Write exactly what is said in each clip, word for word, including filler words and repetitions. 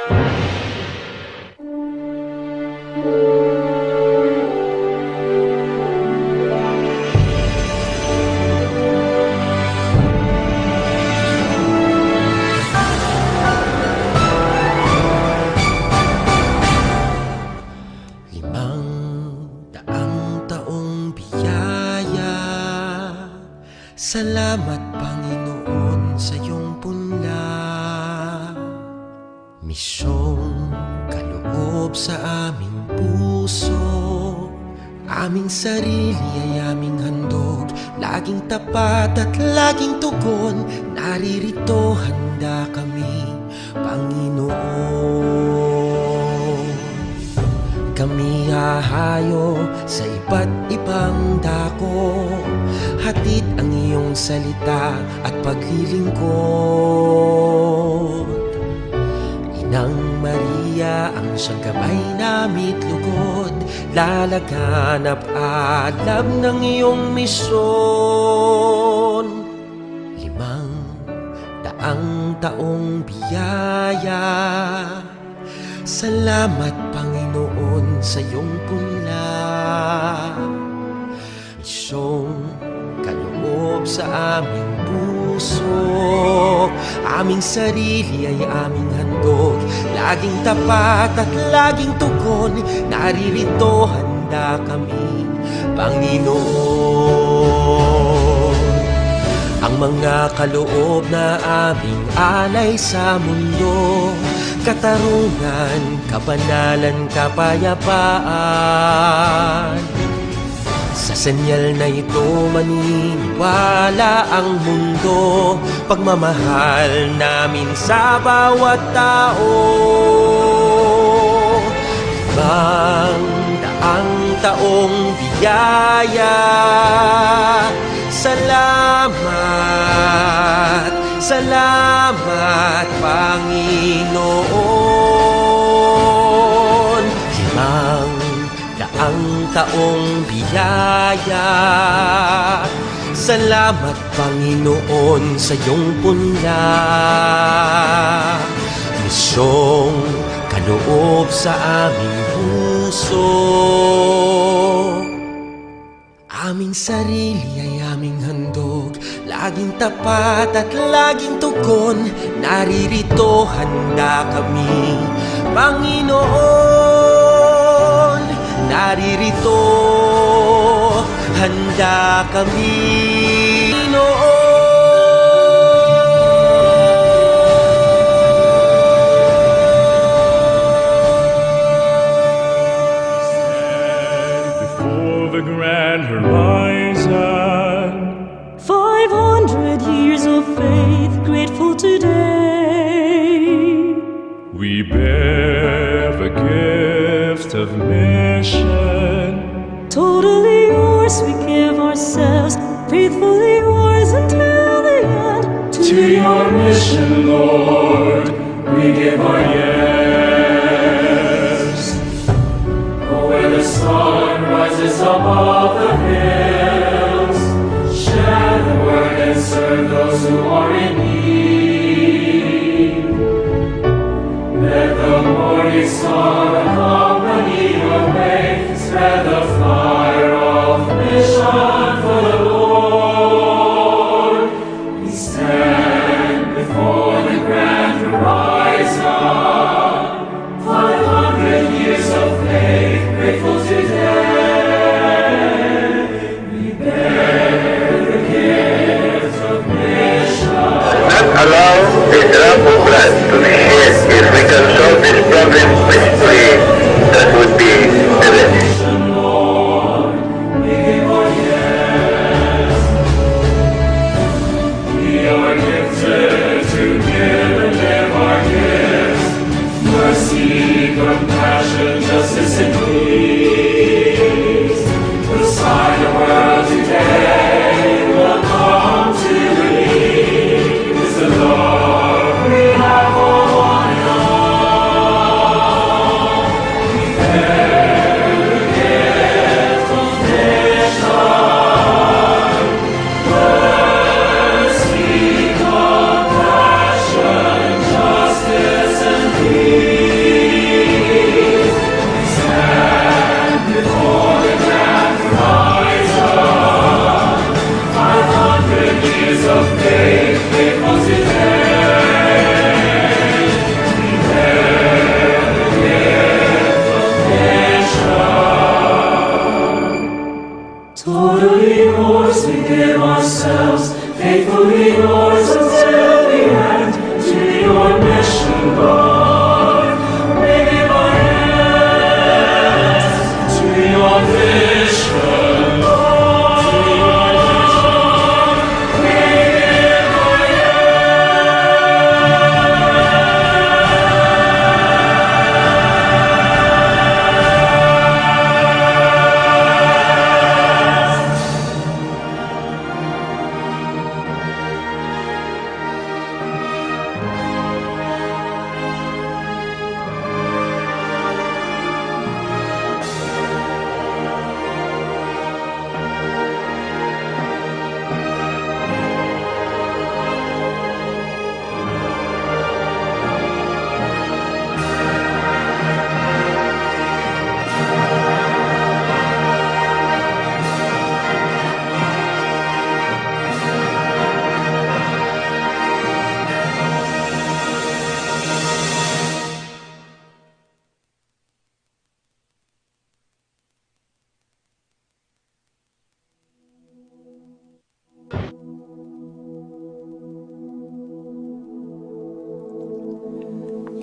Limang daang taong biyaya. Salamat, Panginoon, sa iyong punla. Misyong kaloob sa aming puso, aming sarili ay aming handog, laging tapat at laging tugon, naririto handa kami, Panginoon. Kami hahayo sa iba't ibang dako, hatid ang iyong salita at paglilingkod. Inang Maria, ang siyang gabay namit lugod, lalaganap alab ng iyong misyon. Limang daang taong biyaya. Salamat, Panginoon, sa iyong punla. Misyong kaloob sa aming puso, aming sarili ay aming handog, laging tapat at laging tugon, naririto handa kami, Panginoon. Ang mga kaloob na aming alay sa mundo, katarungan, kabanalan, kapayapaan. Sa senyal na ito maniniwala ang mundo, pagmamahal namin sa bawat tao. Limang daang taong biyaya, salamat, salamat, Panginoon. Limang daang taong biyaya. Salamat, Panginoon, sa iyong punla. Misyong kaloob sa aming puso. Aming sarili ay aming handog, laging tapat at laging tugon, naririto handa kami, Panginoon. Naririto handa kami, Panginoon. Stand before the grand horizon. Five hundred years of faith, grateful today. We bear the gift of mission. Totally yours, we give ourselves, faithfully yours until the end. To your mission, Lord, we give our yes. Where the sun rises above the hills, share the word and serve those who are in need. Let the morning star accompany your way, spread the fire of mission for the Lord. We stand before the grand horizon, five hundred years of faith, grateful today. We bear the gift of mission. Not allow a drop of blood to be shed. If we can solve this problem peacefully, that would be the best. Lord, we give our yes. We are gifted to give and live our gifts. Mercy, compassion, justice, and peace. Whose side the world today will come to lead is the Lord we have on our own. We bear the gift of mission. Mercy, compassion, justice, and peace.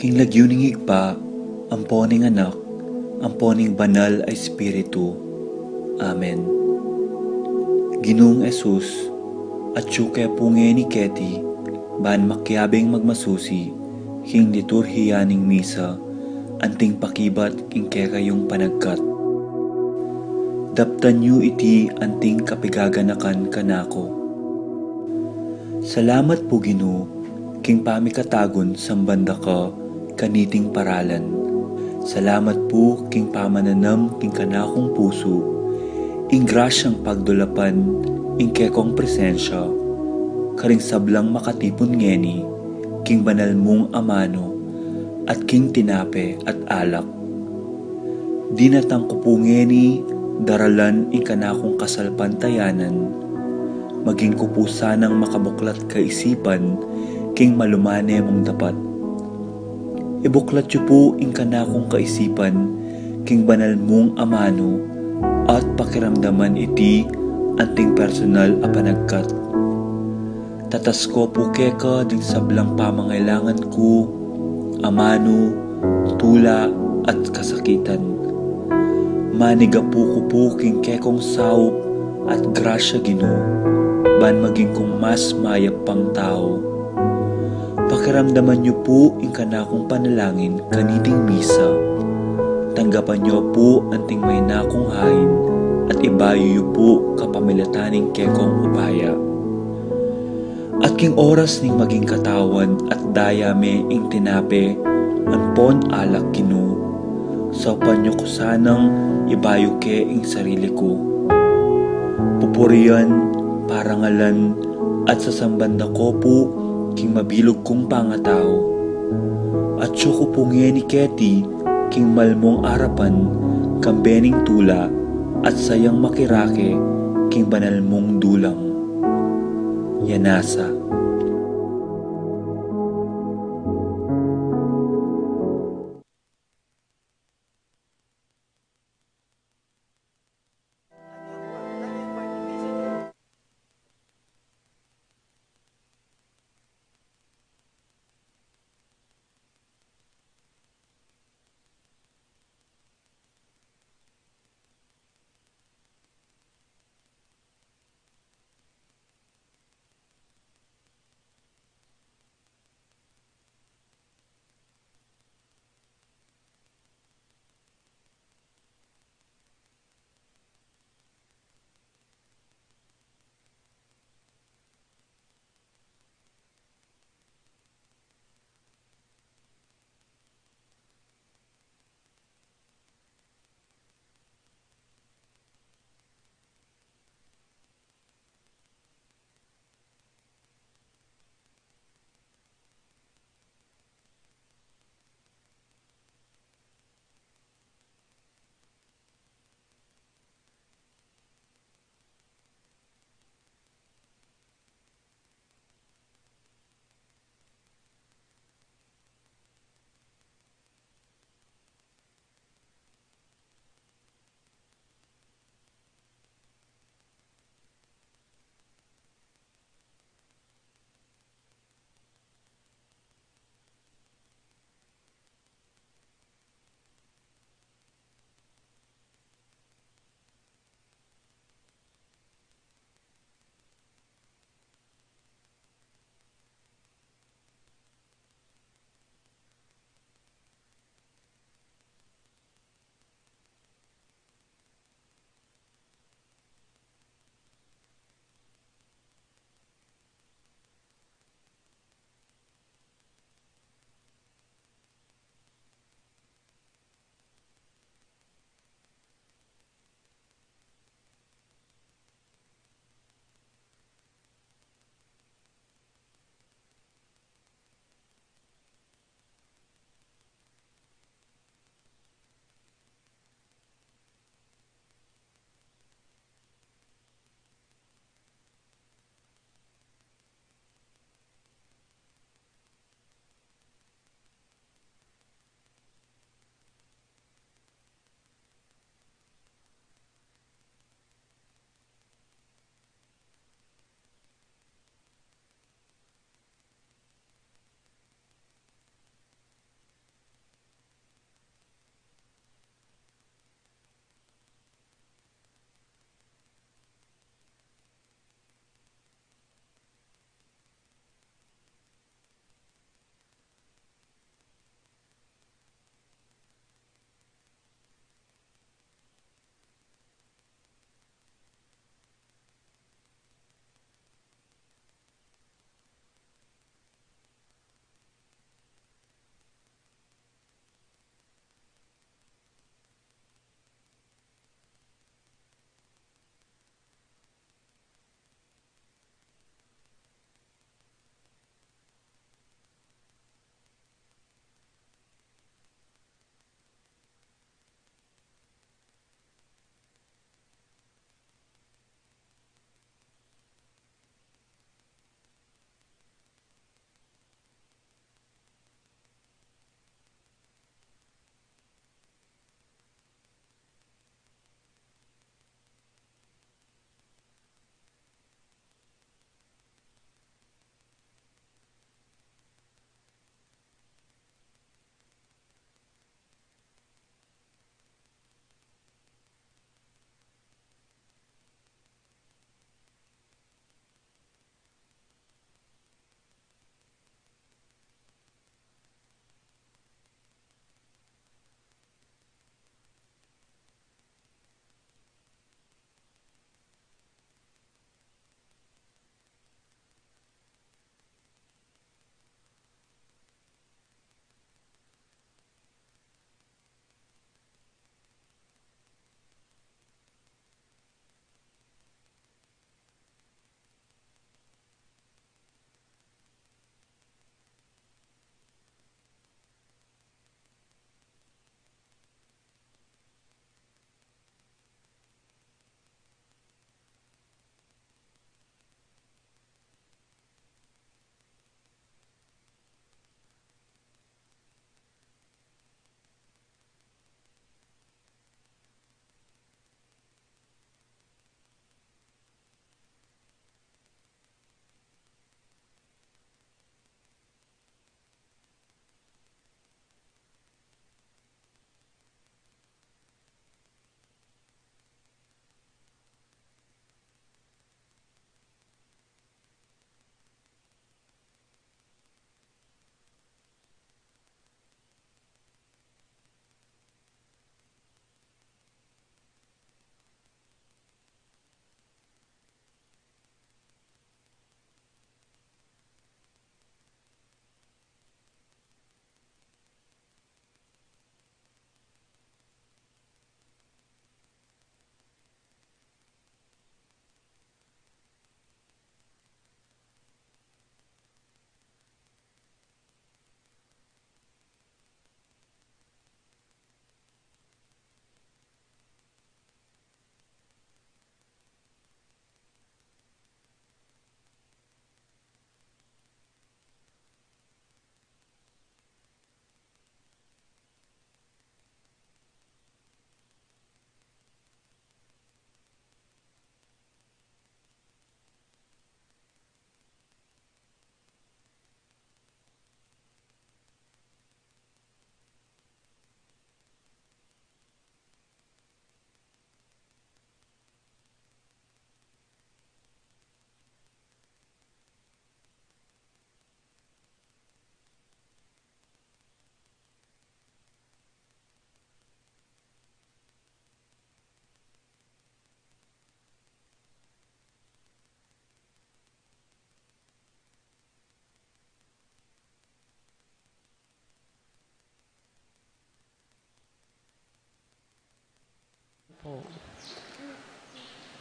King lagyu ning Ibpa, ampo ning Anak, ampo ning Banal a Espiritu. Amen. Ginung Jesus, atyu ke pu ngeni keti, ban makiabing magmasusi king liturhiya ning misa, anting pakibat king kekayung panagkat. Daptan yu iti anting kapigaganakan kanaku. Salamat pu, Ginu, king pamikatagun samban da ka kaniting paralan. Salamat pu king pamananam king kanakung pusu ing grasyang pagdulapan ing kekong presensya karing sablang makatipun ngeni king banal mung amanu at king tinape at alak. Dinatang ku pu ngeni daralan ing kanakung kasalpantayanan, maging ku pu sanang makabuklat kaisipan king malumane mung dapat. Ibuklat yu pu ing kanakung kaisipan king banal mung amanu at pakiramdaman iti anting personal a panagkat. Tatas ko pu keka ding sablang pamangailangan ku, amanu, tula, at kasakitan. Manigapu ku pu king kekong saup at grasya, Ginu, ban maging kung mas mayap pang tau. Pakiramdaman yu pu ing kanakung panalangin kaniting misa. Tanggapan yu pu anting mahinakung hain at ibayu yu pu kapamilatan ning kekong upaya. At king oras ning maging katawan at daya me ing tinape ampon alak, Ginu, saupan yu ku sanang ibayu ke ing sarili ku. Pupurian, parangalan, at sasamban da ko pu king mabilug kung pangatau. Atyu ku pu ngeni keti king malmung arapan kambe ning tula at sayang makirake king banal mung dulang. Yanasa.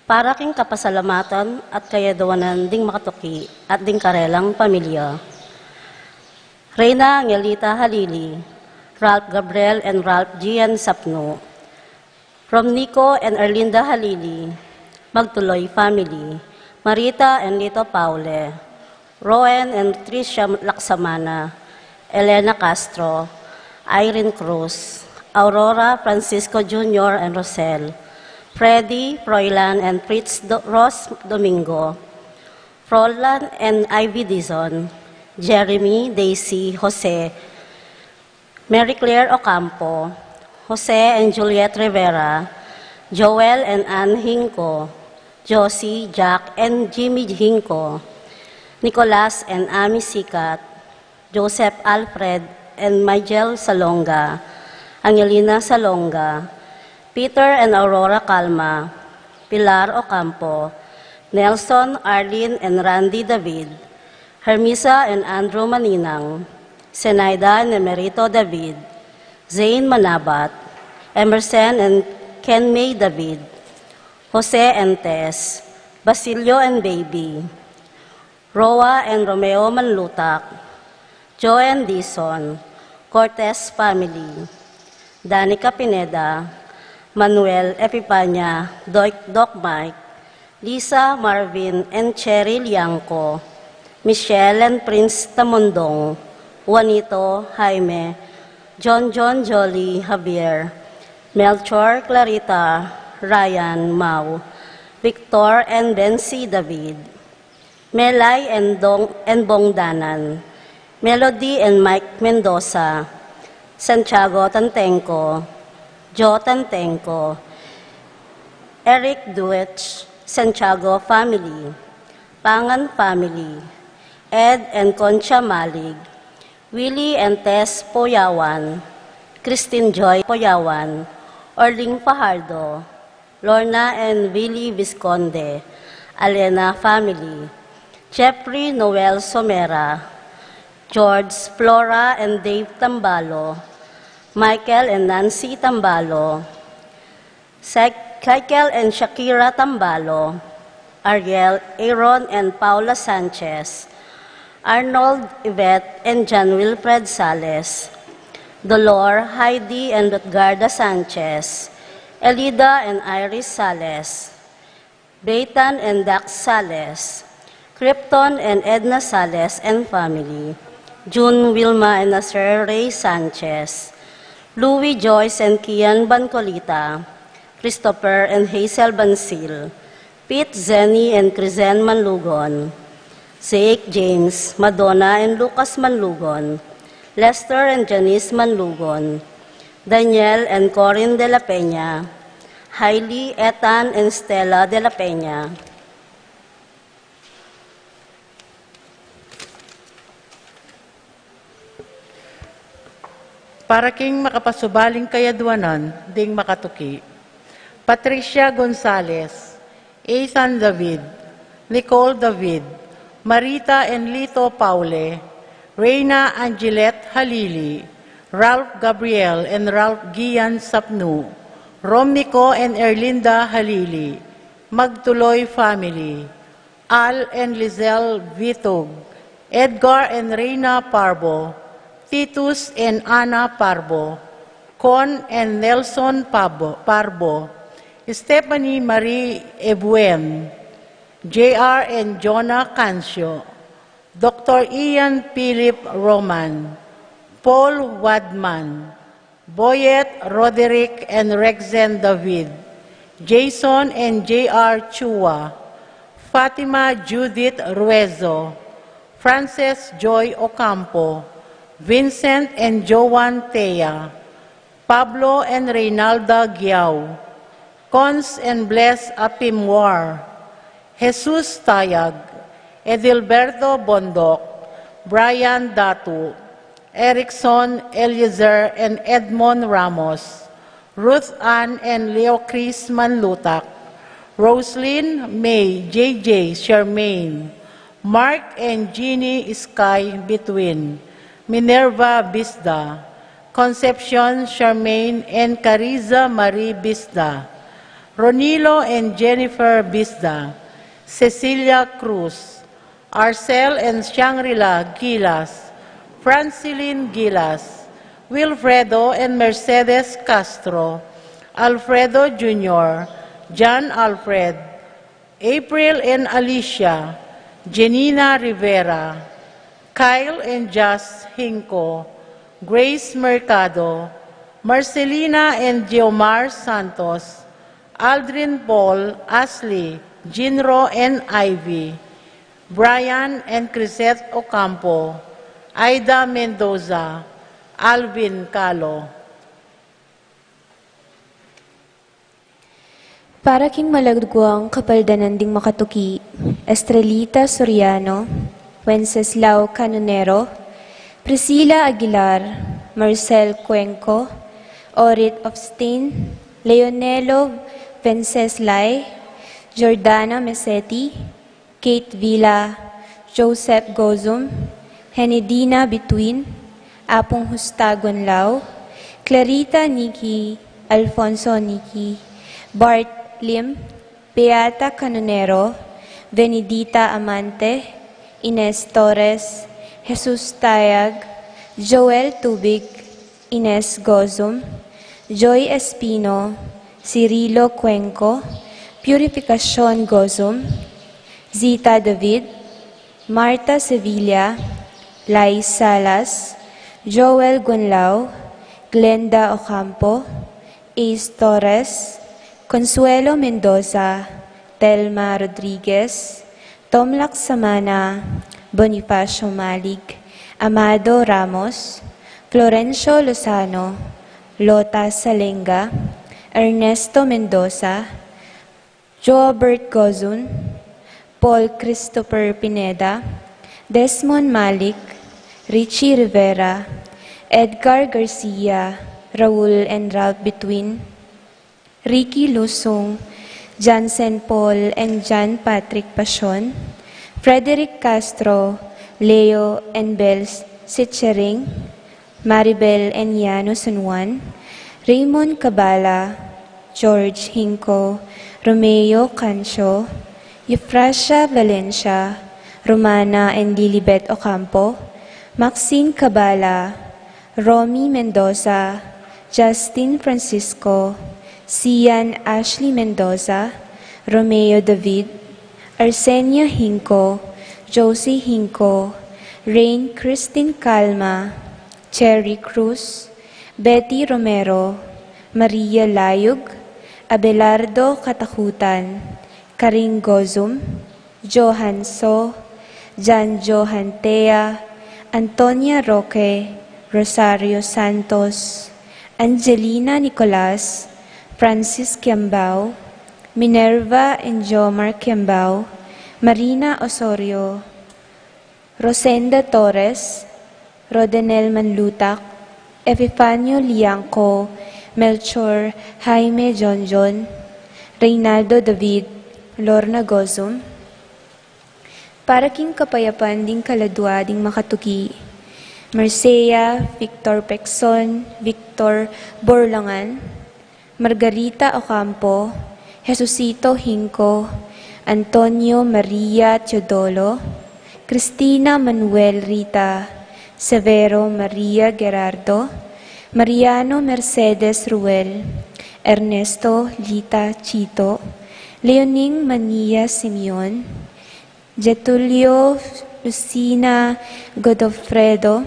Para king kapasalamatan at kayaduanan ding makatuki at ding karelang pamilya. Reyna Angelita Halili, Ralph Gabriel and Ralph Gian Sapnu, Romnico and Erlinda Halili, Magtuloy family, Marita and Lito Paule, Roen and Tricia Laksamana, Elena Castro, Irene Cruz, Aurora, Francisco Junior and Rosel, Freddy, Froilan and Fritz Do- Ros Domingo, Frolan and Ivy Dizon, Jeremy, Daisy, Jose, Mary Claire Ocampo, Jose and Juliet Rivera, Joel and Anne Hinco, Josie, Jack and Jimmy Hinco, Nicolas and Ami Sikat, Joseph Alfred and Miguel Salonga, Angelina Salonga, Peter and Aurora Calma, Pilar Ocampo, Nelson, Arlene and Randy David, Hermisa and Andrew Maninang, Zenaida and Emerito David, Zane Manabat, Emerson and Kenmay David, Jose and Tess, Basilio and Baby, Roa and Romeo Manlutak, Joe and Dison, Cortez family, Danica Pineda, Manuel Epipania, Doc, Doc Mike, Lisa, Marvin and Cherry Liangco, Michelle and Prince Tamundong, Juanito, Jaime, John John, Jolly, Javier, Melchor, Clarita, Ryan, Mau, Victor and Bency David, Melay and, Dong, and Bong Danan, Melody and Mike Mendoza, Santiago Tantengco, Joe Tantengco, Eric Duech, Santiago family, Pangan family, Ed and Concha Malig, Willie and Tess Poyawan, Christine Joy Poyawan, Orling Fajardo, Lorna and Willie Visconde, Alena family, Jeffrey Noel Somera, George, Flora and Dave Tambalo, Michael and Nancy Tambalo, Sek-, Michael and Shakira Tambalo, Ariel, Aaron and Paula Sanchez, Arnold, Yvette and John Wilfred Sales, Dolor, Heidi and Lutgarda Sanchez, Elida and Iris Sales, Beitan and Dax Sales, Krypton and Edna Sales and family, June, Wilma and Aser Ray Sanchez, Louis, Joyce and Kian Bancolita, Christopher and Hazel Bansil, Pete, Zenny and Crizen Manlugon, Zeke, James, Madonna and Lucas Manlugon, Lester and Janice Manlugon, Daniel and Corin de la Peña, Hailey, Ethan and Stella de la Peña. Para king makapasubaling kayaduanan ding makatuki: Patricia Gonzalez, Ethan David, Nicole David, Marita and Lito Paule, Reina Angelet Halili, Ralph Gabriel and Ralph Gian Sapnu, Romnico and Erlinda Halili, Magtuloy family, Al and Lizelle Vitug, Edgar and Reina Parbo, Titus and Ana Parbo, Con and Nelson Pabo, Parbo, Stephanie Marie Ebuen, J R and Jonah Cancio, Doctor Ian Philip Roman, Paul Wadman, Boyet Roderick and Rexen David, Jason and J R Chua, Fatima Judith Ruezo, Frances Joy Ocampo, Vincent and Joan Tea, Pablo and Reynalda Giao, Cons and Bless Apimwar, Jesus Tayag, Edilberto Bondoc, Brian Datu, Erickson Eliezer and Edmond Ramos, Ruth Ann and Leo Chris Manlutak, Roslyn May, J J Charmaine, Mark and Jeannie Sky Between, Minerva Bisda, Concepcion Charmaine and Cariza Marie Bisda, Ronilo and Jennifer Bisda, Cecilia Cruz, Arcel and Shangri-La Gilas, Francilin Gilas, Wilfredo and Mercedes Castro, Alfredo Junior, John Alfred, April and Alicia, Janina Rivera, Kyle and Jas Hinco, Grace Mercado, Marcelina and Geomar Santos, Aldrin Paul, Ashley, Jinro and Ivy, Brian and Crisette Ocampo, Aida Mendoza, Alvin Calo. Para king malaguang kapaldanan ding makatuki, Estrelita Soriano, Wenceslao Canonero, Priscila Aguilar, Marcel Cuenco, Orit Ofstin, Leonelo Venceslai, Jordana Meseti, Kate Villa, Joseph Gozum, Henedina Bituin, Apung Husta Gunlao, Clarita Niki, Alfonso Niki, Bart Lim, Beata Canonero, Benedita Amante, Ines Torres, Jesus Tayag, Joel Tubig, Ines Gozum, Joy Espino, Cirilo Cuenco, Purificacion Gozum, Zita David, Marta Sevilla, Lai Salas, Joel Gunlao, Glenda Ocampo, Ace Torres, Consuelo Mendoza, Telma Rodriguez, Tom Laksamana, Bonifacio Malig, Amado Ramos, Florencio Lozano, Lota Salenga, Ernesto Mendoza, Joabert Gozun, Paul Christopher Pineda, Desmond Malik, Richie Rivera, Edgar Garcia, Raul and Ralph Bituin, Ricky Lusung, Jansen Paul and John Patrick Pasion, Frederick Castro, Leo and Bel Sichering, Maribel and Yano San Juan, Raymond Cabala, George Hinco, Romeo Cancho, Eufrasia Valencia, Romana and Lilibet Ocampo, Maxine Cabala, Romy Mendoza, Justin Francisco, Sian Ashley Mendoza, Romeo David, Arsenia Hinco, Josie Hinco, Rain Christine Calma, Cherry Cruz, Betty Romero, Maria Layug, Abelardo Katakutan, Karing Gozum, Johan So, Jan Johan Tea, Antonia Roque, Rosario Santos, Angelina Nicolas, Francis Kiambao, Minerva and Jomar Kiambao, Marina Osorio, Rosenda Torres, Rodenel Manlutak, Epifanio Liangco, Melchor Jaime Jonjon, Reynaldo David, Lorna Gozum. Para king kapayapan ding kaladua ding makatuki, Marcea Victor Pexon, Victor Borlangan, Margarita Ocampo, Jesusito Hinco, Antonio Maria Teodolo, Cristina Manuel Rita, Severo Maria Gerardo, Mariano Mercedes Ruel, Ernesto Lita Chito, Leoning Mania Simeon, Getulio Lucina Godofredo,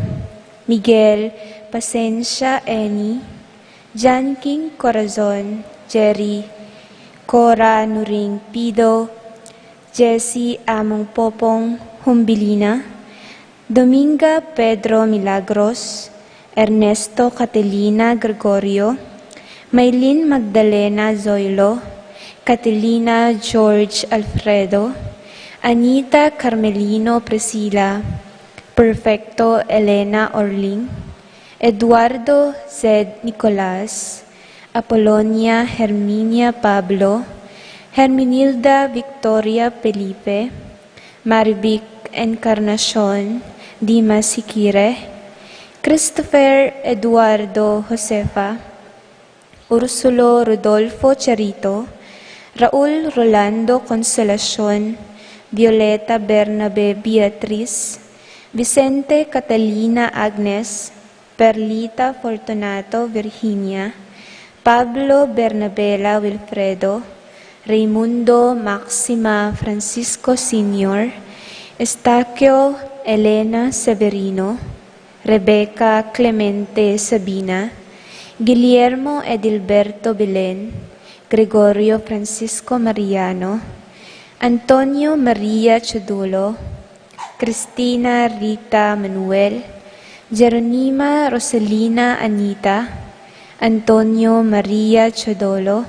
Miguel Pasensia Eni, Jan King Corazon, Jerry Cora Nuring Pido, Jesse Among Popong Humbilina, Dominga Pedro Milagros, Ernesto Catalina Gregorio, Maylin Magdalena Zoilo, Catalina George Alfredo, Anita Carmelino Priscila, Perfecto Elena Orling, Eduardo Zed Nicolas, Apolonia Herminia Pablo, Herminilda Victoria Felipe, Marivic Encarnacion Dimas Siquire, Christopher Eduardo Josefa, Ursulo Rodolfo Charito, Raul Rolando Consolacion, Violeta Bernabe Beatriz, Vicente Catalina Agnes, Perlita Fortunato Virginia, Pablo Bernabela Wilfredo, Raimundo Maxima Francisco Senior, Estaquio Elena Severino, Rebecca Clemente Sabina, Guillermo Edilberto Belen, Gregorio Francisco Mariano, Antonio Maria Chodolo, Cristina Rita Manuel, Jeronima Rosalina Anita, Antonio Maria Chodolo,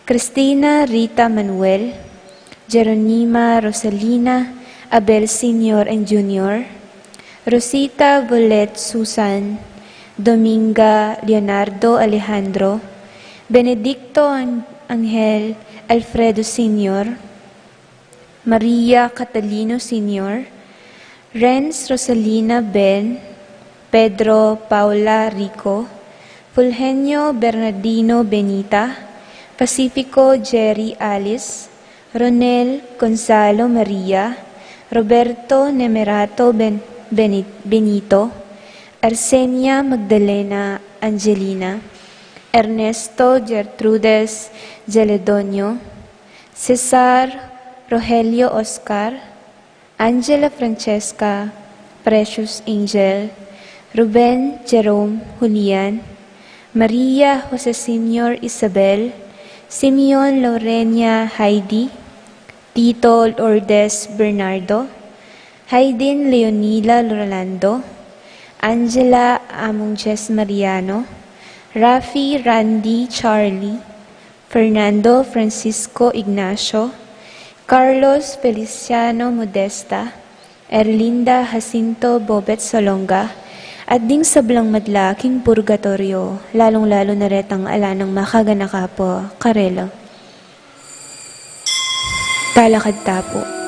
Cristina Rita Manuel, Jeronima Rosalina Abel Senior and Junior, Rosita Volet Susan, Dominga Leonardo Alejandro, Benedicto An-, Angel Alfredo Senior, Maria Catalino Senior, Renz Rosalina Ben, Pedro Paula Rico, Fulgenio Bernardino Benita, Pacifico Jerry Alice, Ronel Gonzalo Maria, Roberto Nemerato Ben-, Beni-, Benito, Arsenia Magdalena Angelina, Ernesto Gertrudes Geledonio, Cesar Rogelio Oscar, Angela Francesca Precious Angel, Ruben Jerome Julian, Maria Jose Senior Isabel, Simeon Lorenia Heidi, Tito Lourdes Bernardo, Haydin Leonila Rolando, Angela Among Jess Mariano, Rafi Randy Charlie, Fernando Francisco Ignacio, Carlos Feliciano Modesta, Erlinda Jacinto Bobet Salonga, at ding sablang madla king purgatoryo, lalung-lalu na retang ala nang makaganaka pa karela. Talakad ta pu.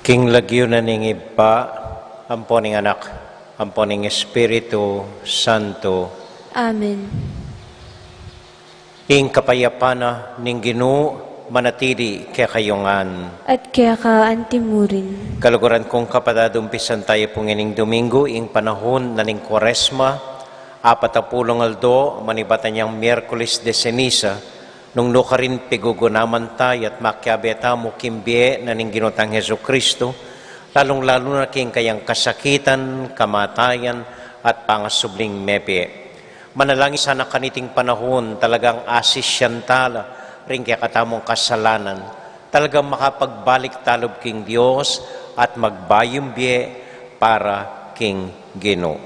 King lagyu na ning Ibpa, ampo ning Anak, ampo ning Espiritu Santo. Amen. Ing kapayapan na ning Ginu manatili kekayu ngan. At keka antimurin. Kaluguran kung kapatad, umpisan taya pu ngening Domingo ing panahun na ning Kuaresma, apat a pulung aldo, manibatan yang Miyerkules de Ceniza, nung nukarin pigugunaman taya at makiabe tamu king bie na ning Ginu tang Jesucristo, lalung-lalu na king kayang kasakitan, kamatayan, at pangasubling mebie. Manalangin sana kaniting panahun, talagang asisian tala ring kekatamung kasalanan, talagang makapagbalik talub king Dios at magbayung bie para king Ginu.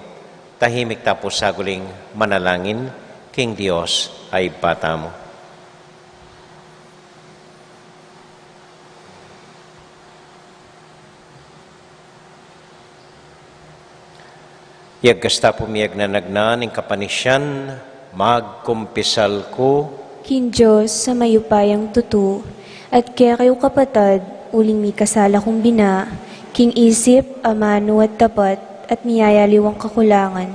Tahimik ta pu saguling manalangin king Dios a Ibpa tamu. Yagkas ta pu miyagnanagnan ing kapanisian, magkumpisal ku king Dios a mayupayang tutu, at kekayu kapatad, uling mikasala kung bina, king isip, amanu at dapat, at miyayaliwang kakulangan.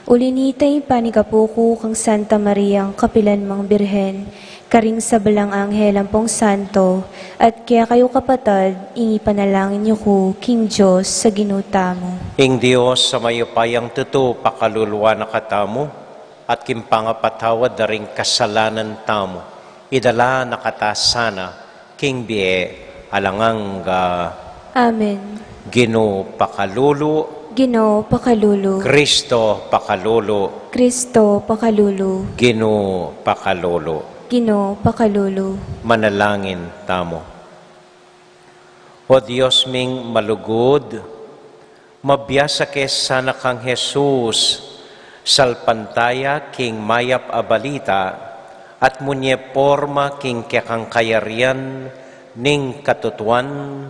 Uli nita ing panigapu ku kang Santa Mariang kapilanmang Birhen, karing sablang anghel ampong santo, at kekayu kapatad, ing ipanalangin yu ku king Dios a Ginu tamu. Ing Dios a mayupayang tutu pakaluluan na katamu, at king pangapatawad da ring kasalanan tamu, idala na kata sana king bie alang angga. Amen. Ginu pakalulu. Ginu pakalulu. Kristo pakalulu. Kristo pakalulu. Ginu pakalulu. Ginu pakalulu. Manalangin tamu. O Dios ming malugud, mabiasa ke sana kang Jesus salpantaya king mayap a balita at munye porma king kekang kayarian ning katutuan,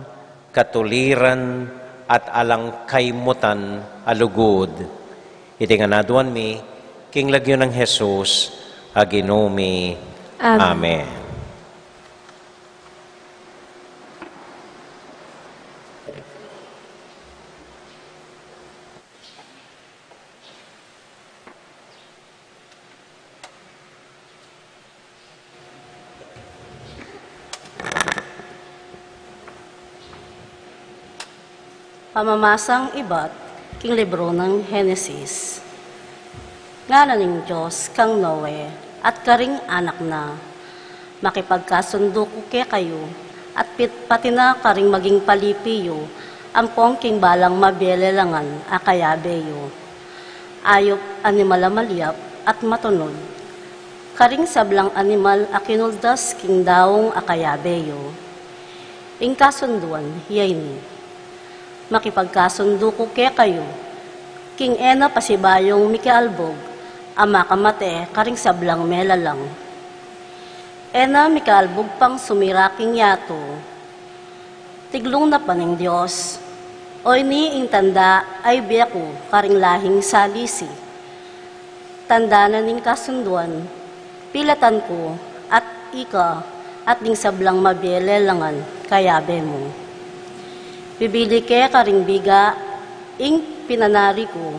katuliran, at alang kaymutan a lugud. Iti ngan aduan mi king lagyu nang Jesus a Ginu mi. Amen. Amen. Pamamasang ibat king libru nang Henesis. Ngana ning Dios kang Noe at karing anak na, makipagkasundu ku kekayu, at pit-, pati na karing maging palipi yu, ampong king balang mabie lelangan a kayabe yu. Ayup, animal a malyap at matunud, karing sablang animal a kinuldas king daung a kayabe yu. Ing kasunduan ya ini. Makipagkasundu ku kekayu, king e na pasibayung mikialbug a makamate karing sablang melalang. E na mikialbug pang sumira king yatu. Tiglung na pa ning Dios, o ini ing tanda a ibie ku karing lahing salisi. Tanda na ning kasunduan, pilatan ku, at ika, at ding sablang mabie lelangan kayabe mu. Bibili ke karing biga ing pinanari ku,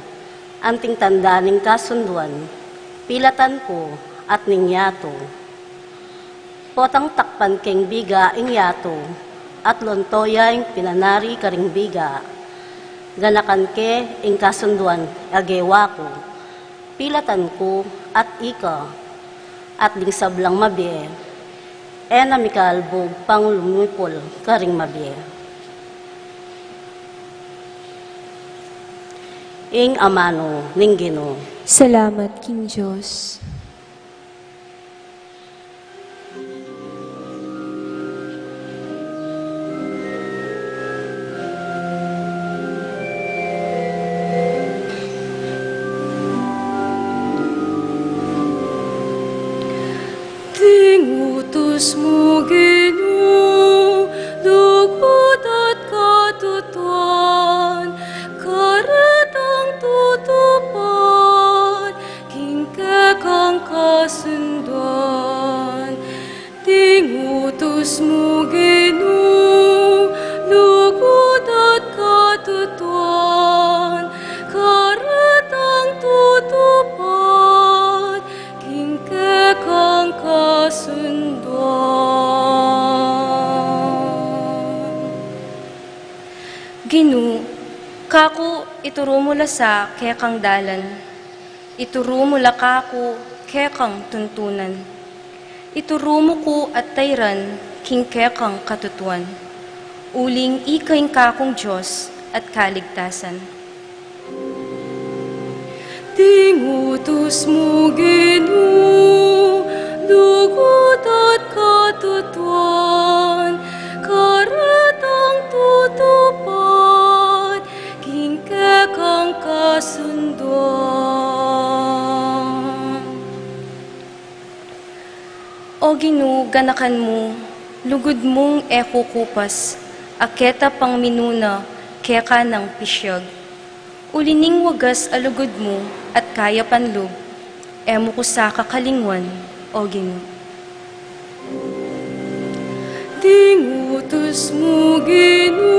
anting tanda ning kasunduan, pilatan ku, at ning yatu. Potang takpan keng biga ing yatu, at lonto ya ing pinanari karing biga. Ganakan ke ing kasunduan a gewa ku, pilatan ku, at ika, at ding sablang mabie, e na mikalbug pang lumipul karing mabie. Ing amanu ning Ginu. Salamat king Dios. Ding utus mu, Ginu, lugud at katutuan, karetang tutupad king kekang kasunduan. Ding utus mu, Ginu, lugud Ginu, kaku ituru mu la sa kekang dalan, ituru mu la kaku kekang tuntunan. Ituru mu ku at tairan king kekang katutuan, uling ika ing kakung Dios at kaligtasan. Ding utus mu, Ginu, lugud at katutuan, karetang tutupad king kekang kasunduan. O Ginu, ganakan mu, lugud mung e kukupas a keta pang minuna keka nang pisyag. Uli ning wagas a lugud mu at kayapan lub, e mu ku sa kakalingwan, O Ginu. Ding utus mu, Ginu,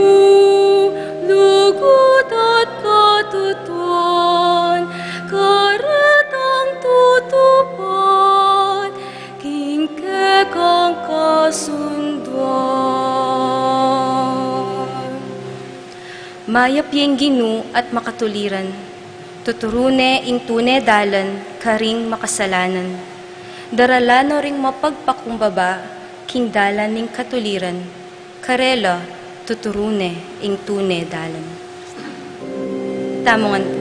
lugud at katutuan, karetang tutupad king kekang kasunduan. Mayap ya ing Ginu at makatuliran. Tuturu ne ing tune dalan karing makasalanan. Daralan no ring mapagpakumbaba king dalan ning katuliran. Karela tuturu ne ing tune dalan. Tamu ngan pu.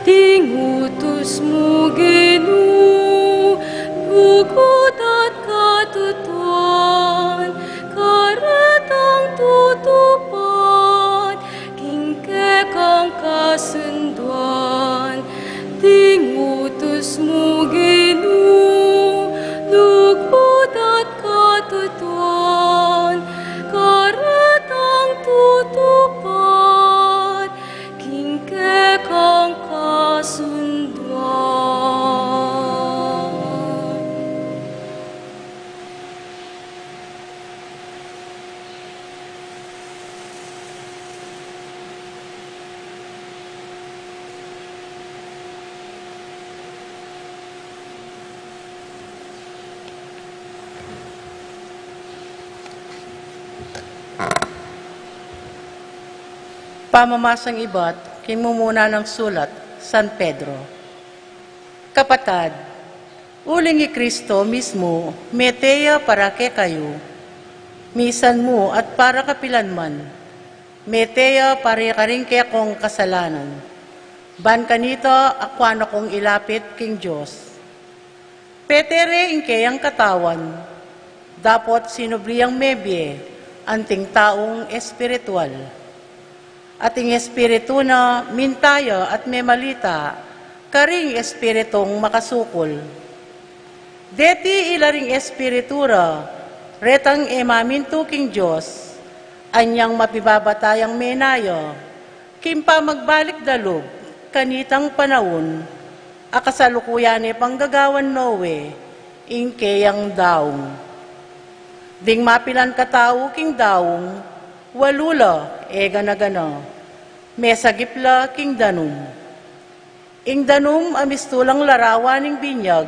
Ding utus mu, Ginu, lugud at katutuan, karetang tutupad king kekang kasunduan. Ding utus mu, Ginu, lugud at katutuan, karetang tutupad king kekang kasunduan. Pamamasang ibat king mumuna nang sulat San Pedro. Kapatad, uling i Kristo mismu mete ya para kekayu, misan mu at para kapilan man, mete ya para karing kekong kasalanan. Ban kanita akwan na kung ilapit king Dios. Pete re ing keyang katawan, dapot sinubli yang mebie anting taung espiritual. At ing espiritu na minta ya at memalita karing espiritung makasukul. Deti ila ring espiritu ra, retang e mamintu king Dios, anyang mapibabata yang menaya king pamagbalik da lub kanitang panaun, a kasalukuyan ne pang gagawan Noe ing keyang daung. Ding mapilan katau king daung, walu la e gana-gana, mesagip la king danum. Ing danum a mistulang larawan ning binyag,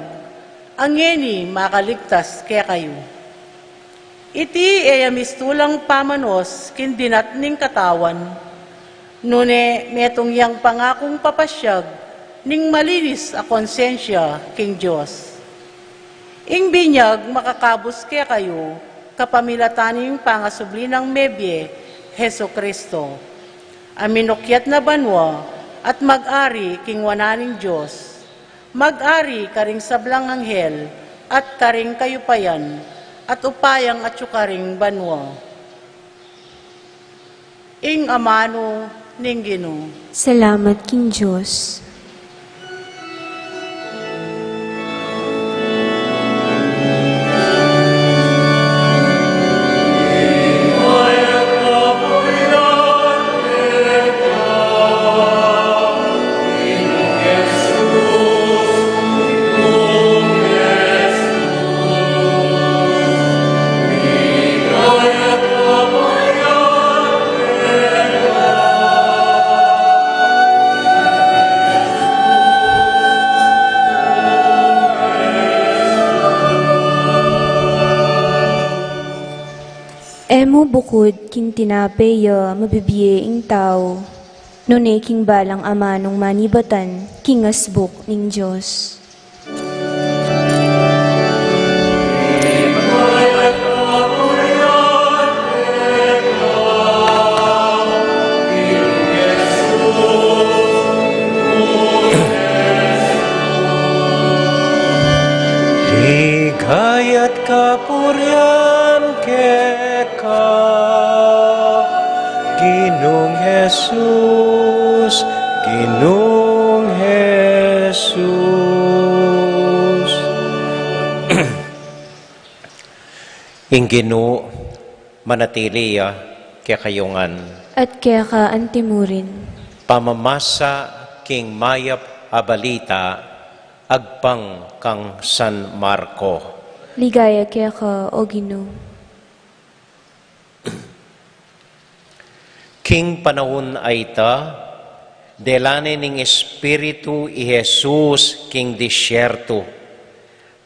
a ngeni makaligtas kekayu. Iti e ya mistulang pamanos king dinat ning katawan, nune metung yang pangakung papasyag ning malinis a konsensya king Dios. Ing binyag makakabus kekayu kapamilatan ning pangasubli nang mebie, Jesu-Kristo, a minukyat na banua at mag-ari king wanan ning Dios, mag-ari karing sablang anghel at karing kayupayan, at upayang atyu karing banua. Ing amanu ning Ginu. Salamat king Dios. E mu bukud king tinape ya mabibie ing tau, nune king balang amanung manibatan king asbuk ning Dios. Ligaya at kapurian keka, Ginung Jesus, Ginung Jesus. Ing Ginu manatili ya kekayu ngan. At keka antimurin. Pamamasa king mayap a balita agpang kang San Marco. Ligaya keka, O Ginu. King panaun a ita, dela ne ning Espiritu i Jesus king disyertu.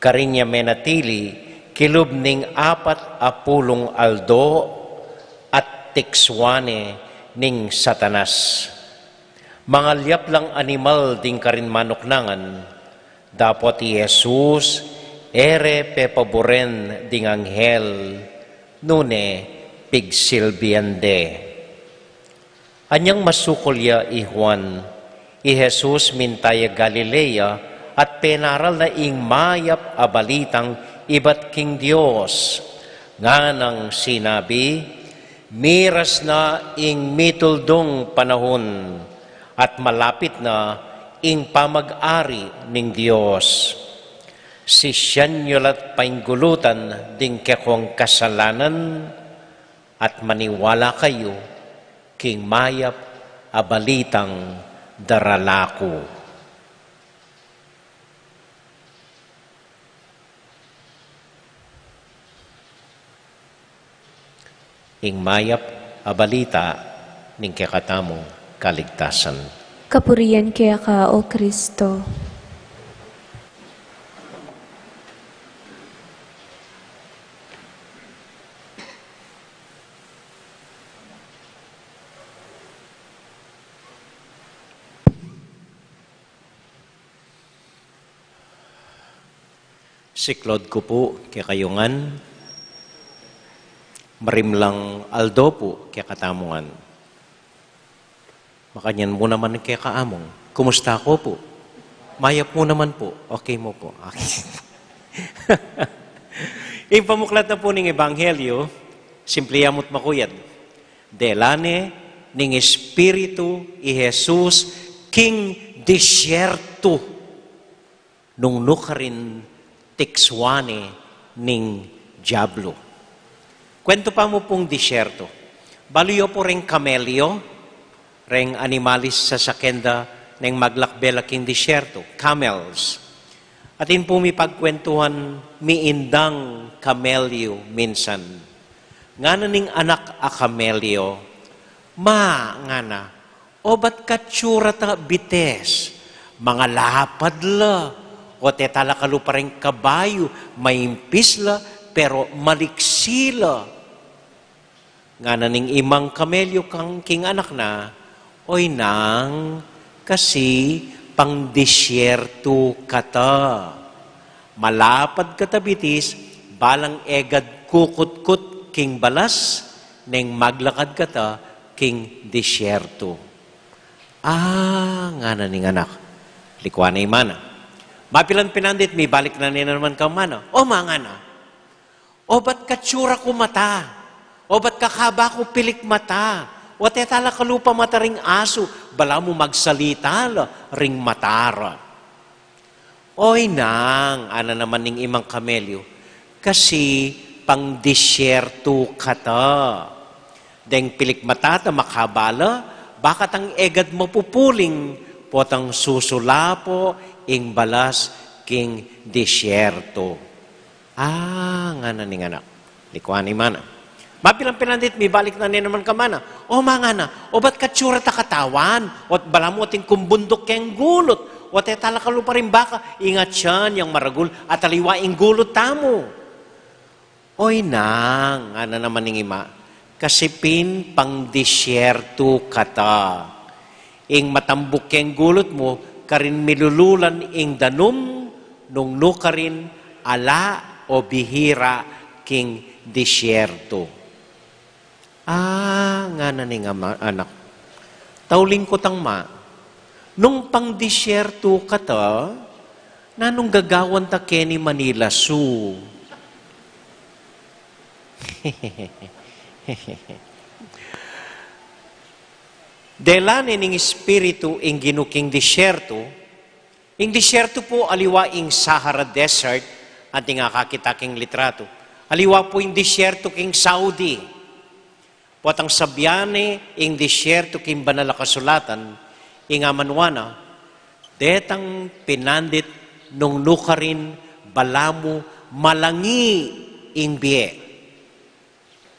Karin ya menatili kilub ning apat a pulung aldo at tikswan ne ning Satanas. Mangalyap lang animal ding karin manuknangan, dapot i Jesus e re pepaburen ding anghel, nune pigsilbian de. Anyang masukul ya i Juan, i Jesus minta ya Galilea at penaral na ing mayap a balitang ibat king Dios. Nganang sinabi, miras na ing mituldung panaun at malapit na ing pamag-ari ning Dios. Sisian yu la't painggulutan ding kekong kasalanan at maniwala kayu king mayap a balitang darala ku. Ing mayap a balita ning kekatamung kaligtasan. Kapurian keka, O Kristo. Siklaud ku pu kekayu ngan, marimlang aldo pu kekatamu ngan. Makanyan mu naman keka among, kumusta ko pu? Mayap mu naman pu. Okay mu pu. Okay. Ing pamuklat na pu ning Ebanghelyo, simple ya mu't makuyad. Dela ne ning Espiritu i Jesus king disyertu. Nung nu karin tikswan ne ning Diablo. Kuwentu pa mu pung disyertu. Balu yu pu reng kamelyo, reng animalis sasaken da neng maglakbe la king disyertu, camels. Atin pu mi pagkwentuhan, miindang kamelyo minsan. Ngana ning anak a kamelyo, "Ma," ngana, "obat katsura ta bitis, mangalapad la, o te tala kalupa reng kabayu, maimpis la, pero maliksi la." Ngana ning imang kamelyo kang king anak na, "Oy nang, kasi pangdisyertu kata. Malapad kata bitis, balang egad kukutkut king balas, neng maglakad kata king disyertu." "Ah," ngana ning anak. Likuan na ing mana. Mapilan pinandit, mibalik na ne naman kang mana. "O ma," ngana, "obat katsura ku mata, obat kakaba ku pilik mata, o te tala kalupa mata ring asu, balamu magsalita la ring mata ra." "Oy nang," ngana naman ning imang kamelyo, "kasi pangdisyertu kata. Deng pilik mata ta makaba la, bakatang egad mapupuling, potang susulapo ing balas king disyertu." "Ah," ngana ning anak. Likuan na ing mana. Mapilan pinandit, mibalik na ne naman kang mana. "O ma," ngana, "obat katsura ta katawan, ot balamu atin kumbunduk keng gulut, o te tala kalupa ring baka, ing atyan yang maragul, at aliwa ing gulut tamu." Oy nang, ngana naman ning ima, kasi pin pangdisyertu kata. Ing matambuk keng gulut mu, karin milululan ing danum, nung nukarin ala o bihira king disyertu. Ah, ngana ning ama, anak. Tauling ku tang ma, nung pangdisyertu kata, nanung gagawan ta keni Manila Zoo? Dela ne ning Espiritu ing Ginu king disyertu. Ing disyertu pu aliwa ing Sahara Desert, anting akakit ta king litratu. Aliwa pu ing disyertu king Saudi. Potang sabyan ne ing disyertu king Banal a Kasulatan, ing amanwana, detang pinandit nung nukarin balamu malangi ing bie.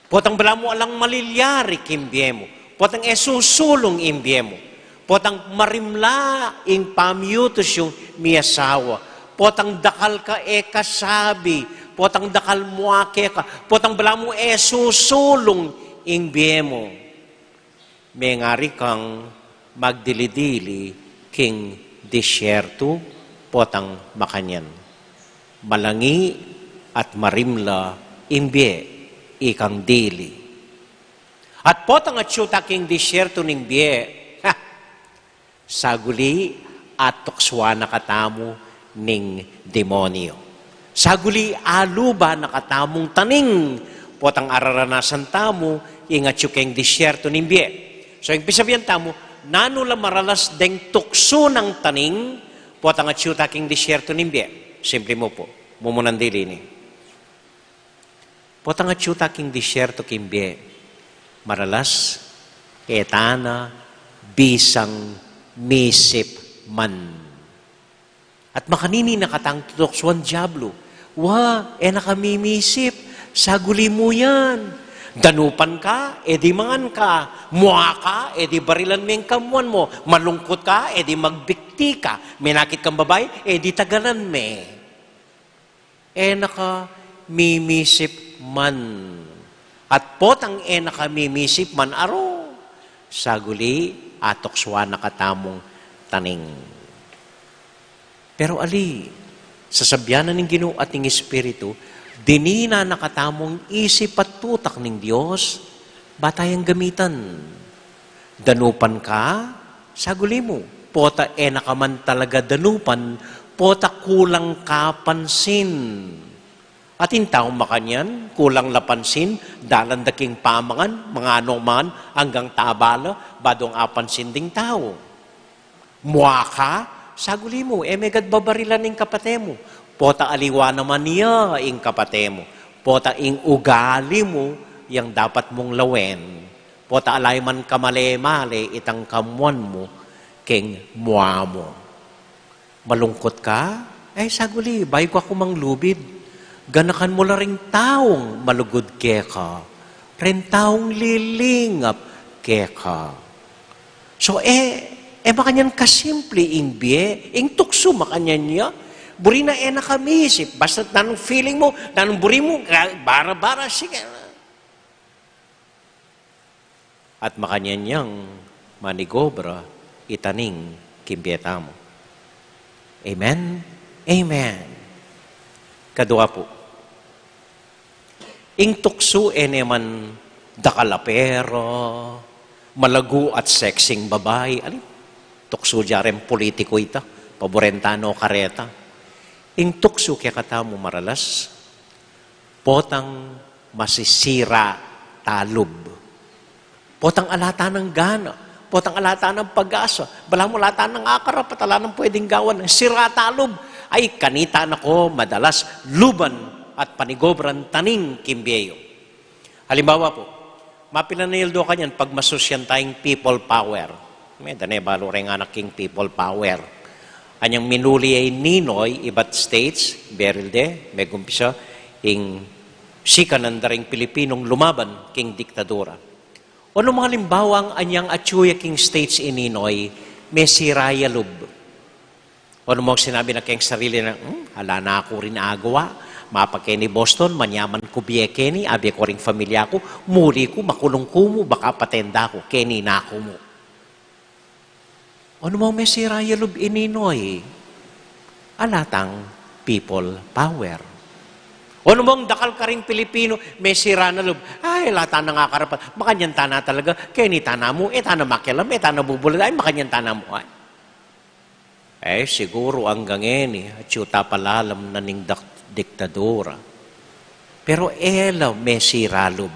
Potang balamu alang malilyari king bie mu. Potang e susulung ing bie mu. Potang marimla ing pamyutus yung miyasawa. Potang dakal ka e kasabi. Potang dakal mua keka. Potang balamu e susulung ing bie mu. Mengari kang magdili-dili king disyertu, potang makanyan. Malangi at marimla ing bie, ikang dili. At potang atyu ta king disyertu ning bie, ha! Saguli, atuksuan na katamu ning demonyo. Saguli, aluban na katamung taning, potang araranasan tamu, ing atyu keng disyertu ning bie. So, ing pisabian tamu, nanu la maralas deng tuksu nang taning, potang atyu ta king disyertu ning bie. Simple mu pu, mumunan dili ini. Potang atyu ta king disyertu king bie, maralas, e ta na bisang misip man. At makanini na katang tutuksuan Diablo, wa, e na ka mimisip, saguli mu yan. Danupan ka, e di mangan ka. Mua ka, e di barilan me ing kamuan mu. Malungkut ka, e di magbikti ka. Menakit kang babai, e di tagalan me. E na ka mimisip man. At potang e na ka mimisip man, aro, saguli, atuksuan na katamung taning. Pero ali, sasabyan na ning Ginu at ning Espiritu, dinina na katamung isip at utak ning Dios, ba tayang gamitan. Danupan ka, saguli mu. Pota e na ka man talaga danupan, pota kulang ka pansin. At ing taung makanyan, kulang la pansin, dalan da king pamangan, manganu man, anggang taba la, ba dong apansin ding tau. Mua ka, saguli mu, e me gad babarilan ing kapate mu. Pota aliwa naman ya ing kapate mu. Pota ing ugali mu, yang dapat mung lawen. Pota ala ya man kamale-male itang kamuan mu, keng mua mu. Malungkut ka? Ay, saguli, bayu ka ku manglubid. Ganakan mu la ring taung malugud keka, ring taung lilingap keka. So, e, e makanyan kasimple ing bie, ing tuksu makanyan ya. Buri na e na ka misip, basta nanung feeling mu, nanung buri mu, ka-, bara-bara, sige. At makanyan yang manigobra itaning king bie tamu. Amen? Amen. Kadua pu, ing tuksu e ne man dakal a pera, malagu at sexing babai, ali, tuksu dya reng politiku ita, paboren ta no kareta. Ing tuksu kekatamu maralas, potang masisira ta lub. Potang ala ta nang gana. Potang ala ta nang pag-asa. Balamu ala ta nang akarap at ala nang pwedeng gawan. Sira ta lub. Ay, kanita na ku madalas luban at panigobran taning king bie yu. Halimbawa pu, mapilan a aldo kanyan pagmasusyan tayang people power. Meda ne balu reng anak king people power. Anyang minuli ya i Ninoy ibat States, Beryl de, megumpisa ing sikanan da ring Pilipinung lumaban king diktadura. Onu mang alimbawang anyang atyu ya king States i Ninoy, mesira ya lub. Onu mang sinabi na keng sarili na, "Hmm, ala na ku rin agawa, Mapa keni Boston, manyaman ku bie keni, abe ku ring familia ku, muri ku, makulung ku mu, baka paten da ku, keni na ku mu. O, nung mesira ya lub ini, Noy, ala tang people power. O, nung dakal karing Pilipino, mesira na lub, ay, ala tana nga karapat, makanyan tana talaga, keni tana mu, e tana makialam, e tana bubulad, ay, makanyan tana mu, ay. Eh, siguru anggang ngeni, atyu ta pa lalam na ning dak-, diktadura. Pero e la mesira lub.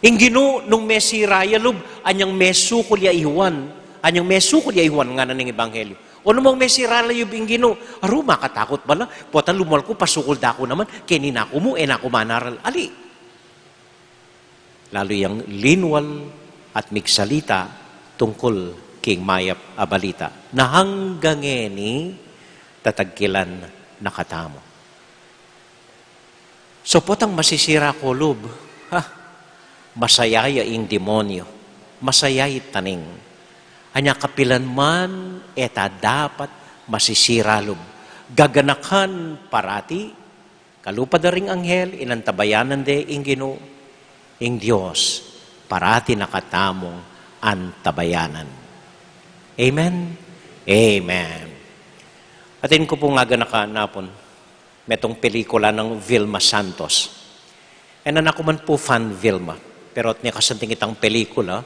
Ing Ginu, nung mesira ya lub, anyang mesukul ya i Juan, anyang mesukul ya i Juan ngana ning Ebanghelyo. O, nung mesira la lub ing Ginu, aru, makatakut bala, pota lumwal ku, pasukul da ku naman, keni na ku mu, e na ku manaral, ali. Lalu yang linwal at migsalita tungkul king mayap a balita na anggang ngeni tatagkilan na katamu. So, potang masisira ku lub, ha, masaya ya ing demonyo, masaya i taning. Anya kapilan man, e ta dapat masisira lub. Gaganakan parati, kalupa da ring anghel, inantabayanan de ing Ginu, ing Dios, parati na katamung antabayanan. Amen? Amen. Atin ku pung aganakan napun, metung pelikula nang Vilma Santos. E na ku man pu fan Vilma, pero atin ya kasanting itang pelikula,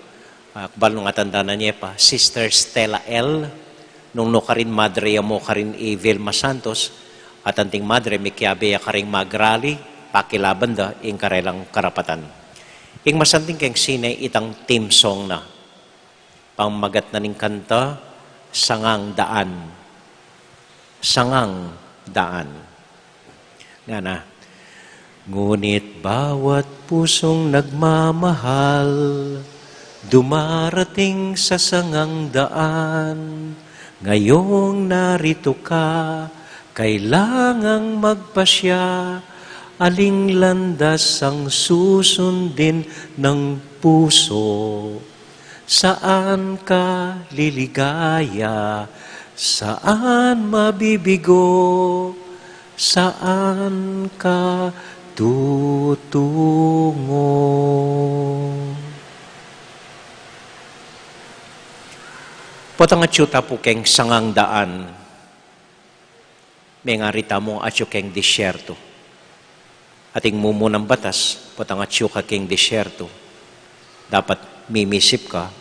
ah, kabal nung atandanan ye pa, Sister Stella L. Nung nukarin madre ya mu karin i Vilma Santos, at anting madre, mikiabe ya karing magrali, pakilaban da ing karelang karapatan. Ing masanting keng sine itang theme song na. Pamagat na ning kanta, Sangang Daan. Sangang Daan. Ngana, ngunit bawat pusong nagmamahal, dumarating sa sangang daan. Ngayong narito ka, kailangang magpasya, aling landas ang susundin ng puso. Saan ka liligaya? Saan mabibigo? Saan ka tutungo? Potang atyu ta pu keng sangang daan. Mengari tamu atyu keng disyerto. Ating mumunang batas, potang atyu ka keng disyerto, dapat mimisip ka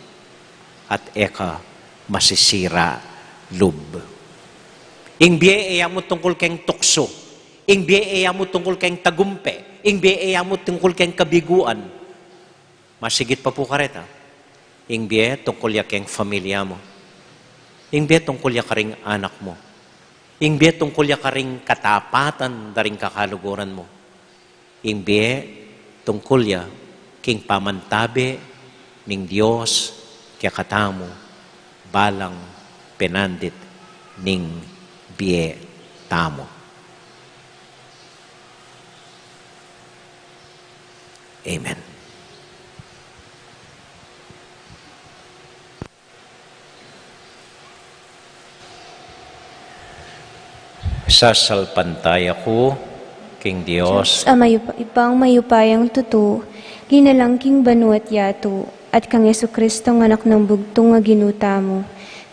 at e ka masisira lub. Ing bie e ya mu tungkul keng tuksu. Ing bie e ya mu tungkul keng tagumpe. Ing bie e ya mu tungkul keng kabiguan. Masigit pa pu kareta, ing bie tungkul ya keng familia mu. Ing bie tungkul ya karing anak mu. Ing bie tungkul ya karing katapatan da ring kakaluguran mu. Ing bie tungkul ya king pamantabe ning Dios kekatamu, balang penandit ning bie tamu. Amen. Sasalpantaya ku king Dios, Dios a mayupa-, Ibpang mayupayang tutu, linalang king banua't yatu, at kang Jesucristong Anak nang bugtung a Ginu tamu,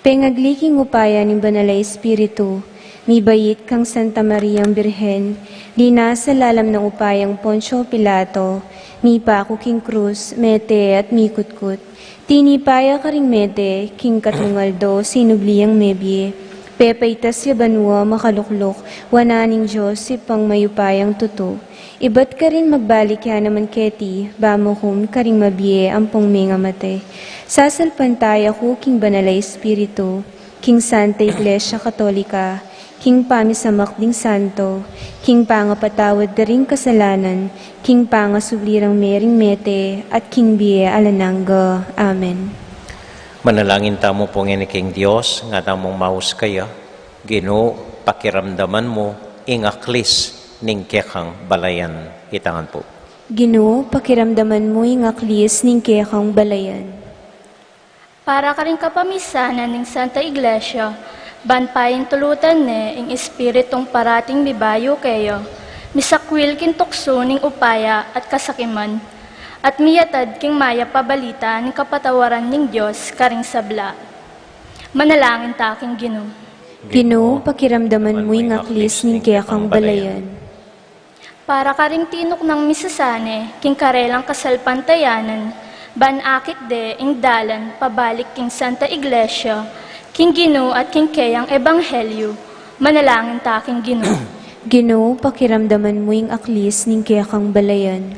pengagli king upaya ning Banal a Espiritu, mibait kang Santa Mariang Birhen, linasa lalam nang upayang Poncio Pilato, mipaku king krus, mete at mikutkut. Tinipa ya karing mete, king katlung aldo sinubli yang mebie, pepaitas ya banua makalukluk wanan ning Dios Ibpang mayupayang tutu. Ibat karin magbalik ya naman keti, ba mukum karing mabie ampong mengamatay. Sasalpantaya ku king Banal a Espiritu, king Santa Iglesia Katolika, king pamisamak ding santo, king pangapatawad da ring kasalanan, king pangasubli rang mering mete, at king bie alang angga. Amen. Manalangin tamu pu ngeni king Dios, nga tamung maus kaya. Ginu, pakiramdaman mu ing aklis ning kekang balayan. Itangan pu. Ginu, pakiramdaman mu ing aklis ning kekang balayan. Para karing kapamisanan ning Santa Iglesia, ban paintulutan ne ing Espiritung parating mibayu keya, Misakwil king tuksu ning upaya at kasakiman, at miyatad king mayap a balita ning kapatawaran ning Dios karing sabla. Manalangin ta king Ginu. Ginu, pakiramdaman mu ing aklis ning kekang balayan. Para karing tinuknang misasane king karelang kasalpantayanan, ban akit de ing dalan pabalik king Santa Iglesia, king Ginu at king keyang ebanghelyu, manalangin ta king Ginu. Ginu, pakiramdaman mu ing aklis ning kekang balayan.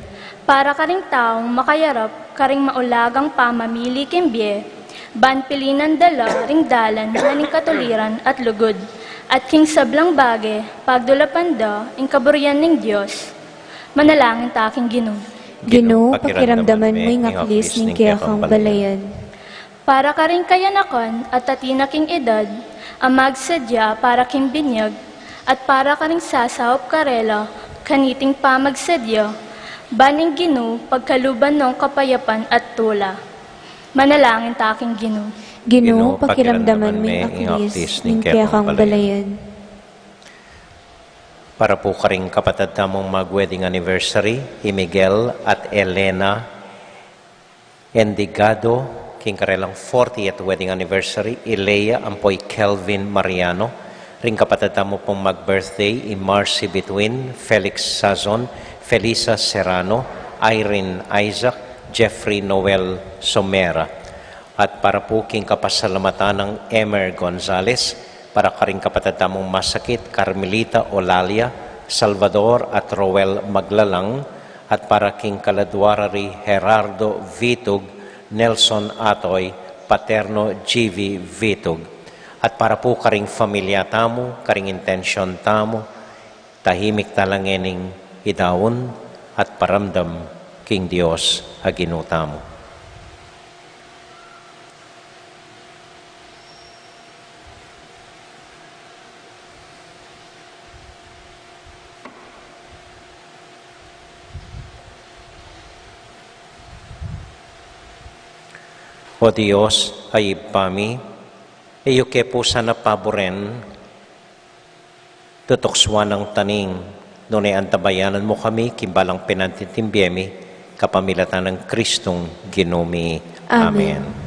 Para karing taung makayarap karing maulagang pamamili king bie, ban pilinan da la ring dalan na ning katuliran at lugud, at king sablang bage, pagdulapan da ing kaburian ning Dios. Manalangin ta king Ginu. Ginu, pakiramdaman mu ing aklis ning kekang balayan. Para karing kayanakan at atin na king edad, a magsadya para king binyag, at para karing sasaup karela kaniting pamagsadya, ban ing Ginu pagkaluban nong kapayapan at tula. Manalangin ta king Ginu. Ginu, pakiramdaman mu ing aklis ning kekang balayan. Para pu karing kapatad tamung mag-wedding anniversary, i Miguel at Elena Endigado, king karelang fortieth wedding anniversary, i Lea ampo i Kelvin Mariano, ring kapatad tamu pung mag-birthday, i Marcy Between, Felix Sazon, Felisa Serrano, Irene Isaac, Jeffrey Noel Somera. At para pu king kapasalamatan nang Emer Gonzales, para karing kapatad tamung masakit, Carmelita Olalia, Salvador at Roel Maglalang, at para king kaladua ra ri Gerardo Vitug, Nelson Atoy, Paterno G V Vitug. At para pu karing familia tamu, karing intensyon tamu, tahimik tala ngening idaun at paramdam king Dios a Ginu tamu. O Dios, a Ibpa mi, e yu ke pu sana paburen tutuksuan ing taning, nune antabayanan mu kami king balang penantitimbe mi, kapamilatan nang Kristong Ginu mi. Amen. Amen.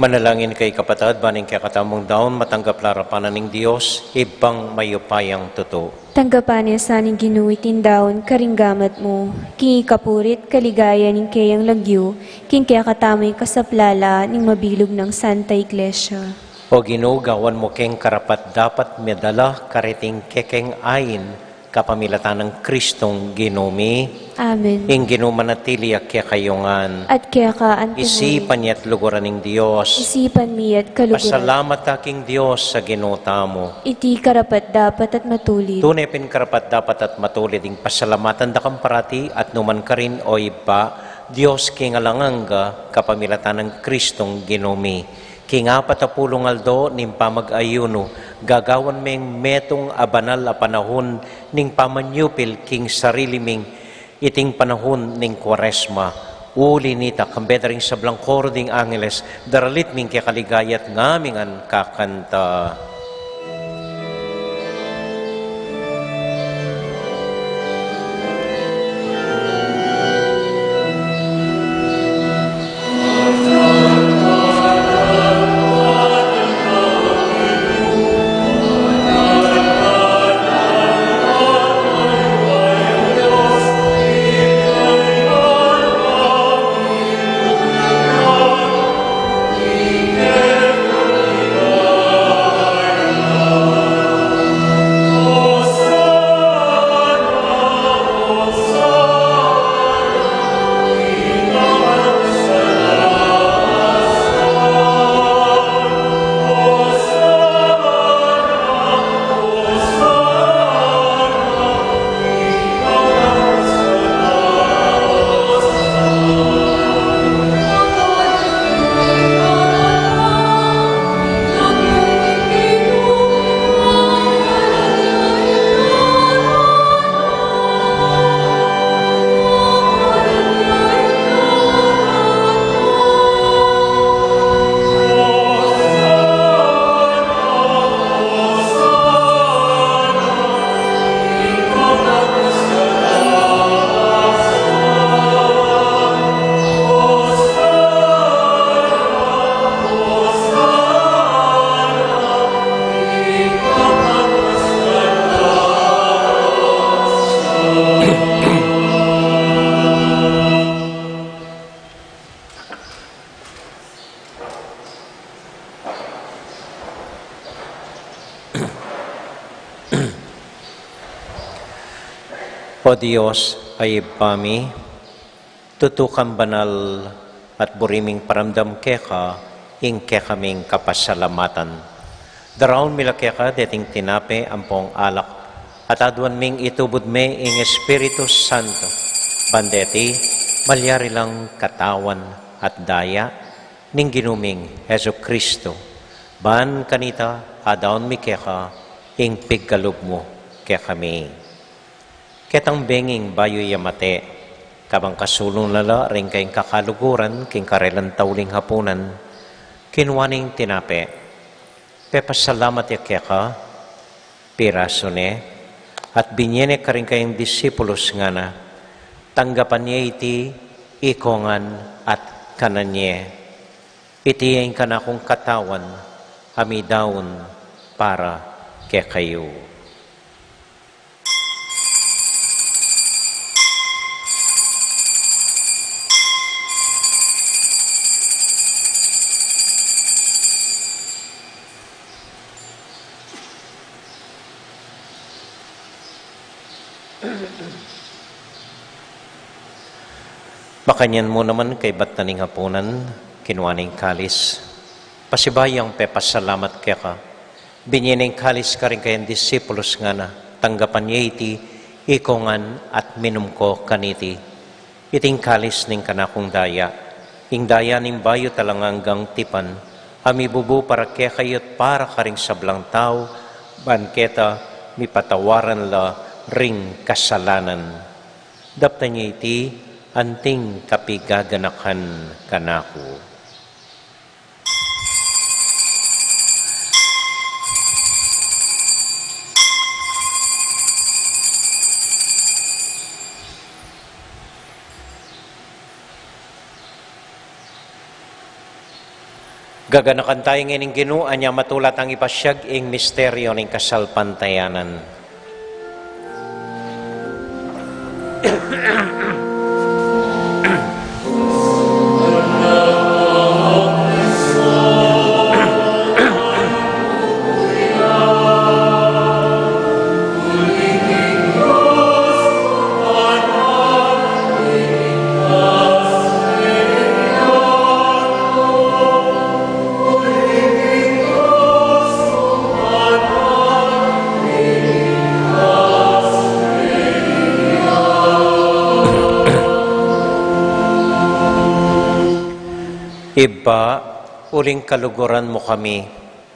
Panalangin kayu, kapatad, ban ing kekatamung daun matanggap la arapan ning Dios, Ibpang mayupayang tutu. Tanggapan na sa ning Ginu iting daun karing gamat mu, king ikapuri't kaligayan ning keyang lagyu, king kekatamung kasaplalan ning mabilug nang Santa Iglesia. O Ginu, gawan mu keng karapat-dapat medala kareting kekeng ain, kapamilatan nang Kristong Ginu mi. Amen. Ing Ginu manatili ya kekayu ngan. At keka antimurin. Isipan ye at luguran ning Dios. Isipan mi at kaluguran. Pasalamat ta king Dios a Ginu tamu. Iti karapat-dapat at matulid. Tune pin karapat-dapat at matulid ing pasalamatan da kang parati at nukarin man, o Ibpa, Dios king alang angga, kapamilatan nang Kristong Ginu mi. King apat a pulung aldo ning pamag-ayunu, gagawan meng metung a banal a panahun ning pamanyupil king sarili ming iting panahun ning Kuaresma. Uli na nita, kambe da ring sablang koro ding angeles, daralit ming kekaligaya at ngami ngan kakanta. O Dios a Ibpa mi, tutu kang banal at buri ming paramdam keka ing kekaming kapasalamatan. Daraun mi la keka deting tinape ampong alak, at aduan ming itubud me ing Espiritu Santo, ban deti malyari lang katawan at daya ning Ginu ming Jesucristo. Ban kanita adaun mi keka ing pigkalub mu kekami. Ketang benging bayu ya mate, kabang kasulung na la ring kayang kakaluguran king karelang tauling hapunan, kinua neng tinape, pepasalamat ya keka, pirasu ne, at binie ne karing kayang disipulus, ngana, tanggapan ye iti ikongan at kanan ye. Iti ing kanakung katawan a midaun para kekayu. Makanyan mu naman kaybat na ning hapunan, kinua ne ing kalis, pasibayu yang pepasalamat keka, binie ne ing kalis karing kayang disipulus, ngana, tanggapan ye iti ikongan at minum ko kaniti. Iti ing kalis ning kanakung daya, ing daya ning bayu at alang anggang tipan, a mibubu para kekayu at para karing sablang tau, ban keta mipatawaran la ring kasalanan. Daptan ye iti anting kapigaganakan kanaku. Gaganakan tamu ngeni ning Ginu, anya matula tang ipasiag ing misteryu ning kasalpantayanan. Ibpa, uling kaluguran mu kami,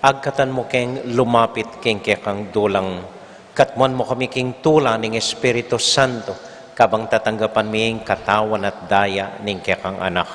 agkatan mu keng lumapit king kekang dulang, katmuan mu kami king tula ning Espiritu Santo, kabang tatanggapan mi ing katawan at daya ning kekang Anak.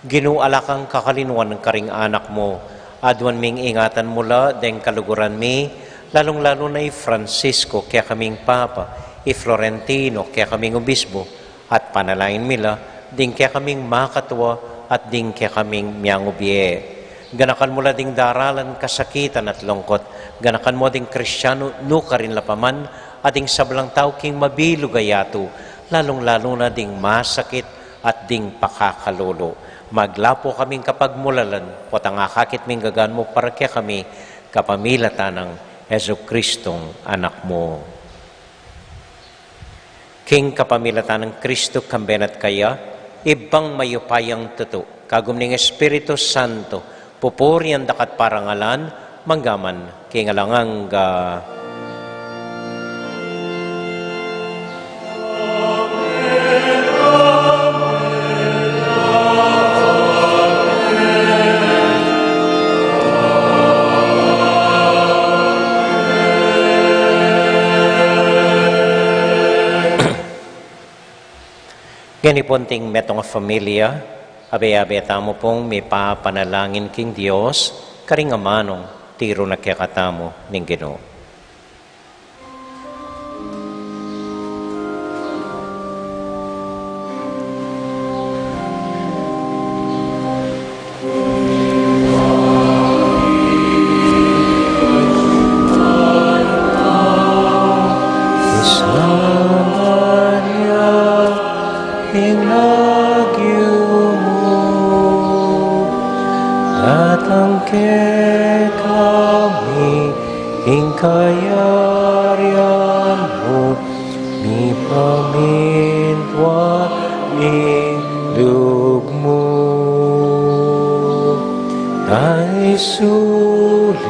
Ginu, ala kang kakalinuan karing anak mu, aduan ming ingatan mu la deng kaluguran mi, lalung-lalu na i Francisco, kekaming Papa, i Florentino, kekaming Obispo, at panalangin mi la ding kekaming makatua at ding kekaming miangubie. Ganakan mu la ding daralan, kasakitan at lungkot, ganakan mu ding Kristianu nukarin la pa man, at ding sablang tau king mabilug a yatu, lalung-lalu na ding masakit at ding pakakalulu. Maglapu kaming kapagmulalan, potang akakit ming gagan mu para kekami, kapamilatan nang Jesucristong Anak mu. King kapamilatan nang Kristo, kambe na at kaya, Ibpang mayupayang tutu, kagum ning Espiritu Santo, pupurian da ka at parangalan, mangga man king alang angga. Ngeni pung metung a familia, abe-abe tamu pung mipapanalangin king Dios, karing amanung tiru na kekatamu ning Ginu. Sana niya ing lagyu mu, datang kekami ing kayarian mu, mipamintuan ing lub mu. Dai sulip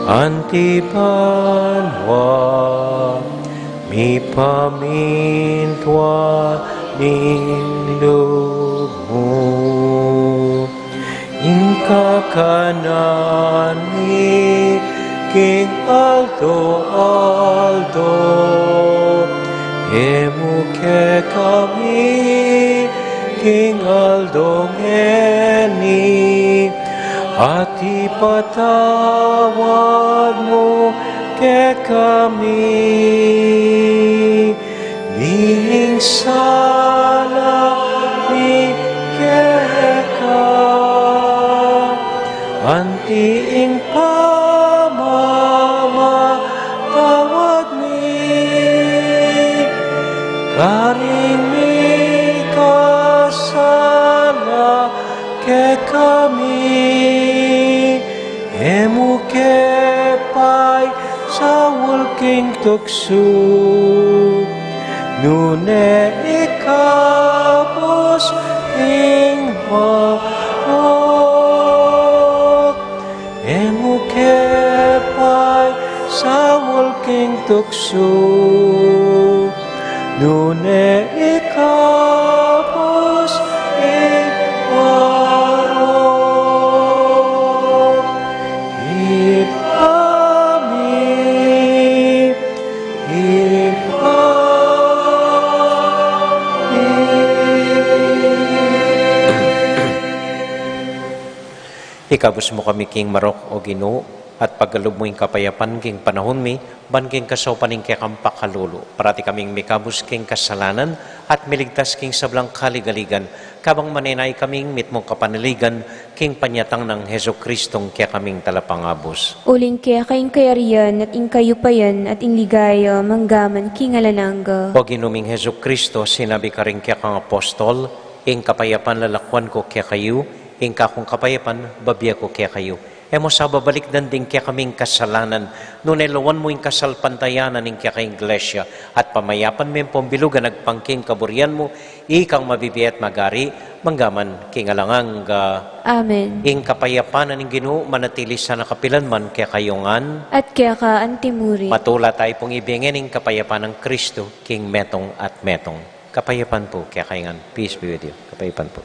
anti banua, mipamintuan ing lub mu. Ing kakanan mi king aldo-aldo, ibie mu kekami king aldo ngeni, at ipatawad mu kekami ing sala mi keka, anti ing pamamatawad mi karing mikasala kekami. E mu ke paisaul king tuksu, nune ikabus ing marok. E mu ke paisaul king tuksu, nune ikabus ing marok. Ibpa mi, Ibpa mi. Ikabus mu kami king marok, O Ginu, at pagalub mu ing kapayapan king panahun mi, ban king kasaupan ning kekang pakalulu, parati kaming mikabus king kasalanan, at miligtas king sablang kaligaligan, kabang manenaya kaming mitmung kapanaligan, King panyatang nang Jesucristo ing kekaming talapangabus. Uling keka ing kayarian at ing kayupayan at ing ligaya manggaman king alang angga. O Ginu ming Jesucristo, sinabi ka karing kekang apostol, ing kapayapan lalakuan ku kekayu, ing kakung kapayapan bibie ku kekayu. E mu sa babalikdan ding kekaming kasalanan, nune lawan mu ing kasalpantayanan ning kekang Iglesia, at pamayapan me ing pambilugan agpang king kaburian mu, ikang mabibie at magari, manggaman king alang angga. Amen. Ing kapayapan ning Ginu, manatili sana kapilan man kekayu ngan. At keka antimurin. Matula tayu pung ibie ngening kapayapan nang Kristo, king metung at metung. Kapayapan pu kekayu ngan. Peace be with you. Kapayapan pu.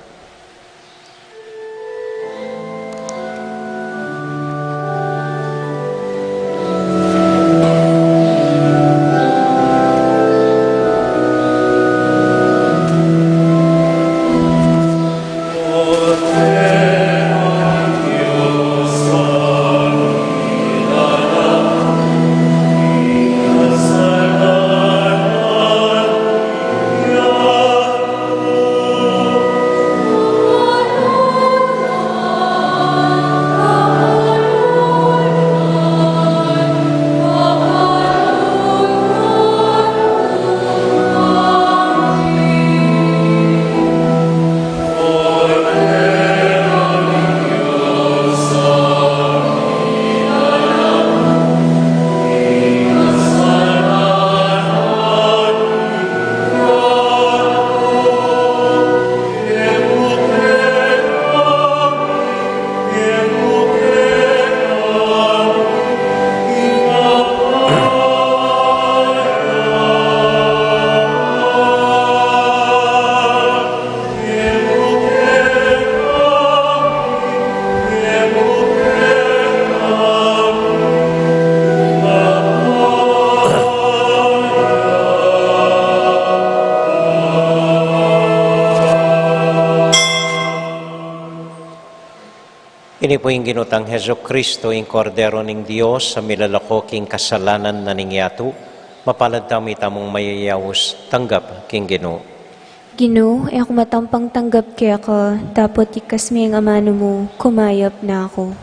Ini pu ing Ginu tang Jesucristo, ing Kordero ning Dios, a milalako king kasalanan na ning yatu. Mapalad tamu, ita mung mayayaus, tanggap king Ginu. Ginu, e ku matampang tanggap keka, dapot iktas me ing amanu mu, kumayap na ku.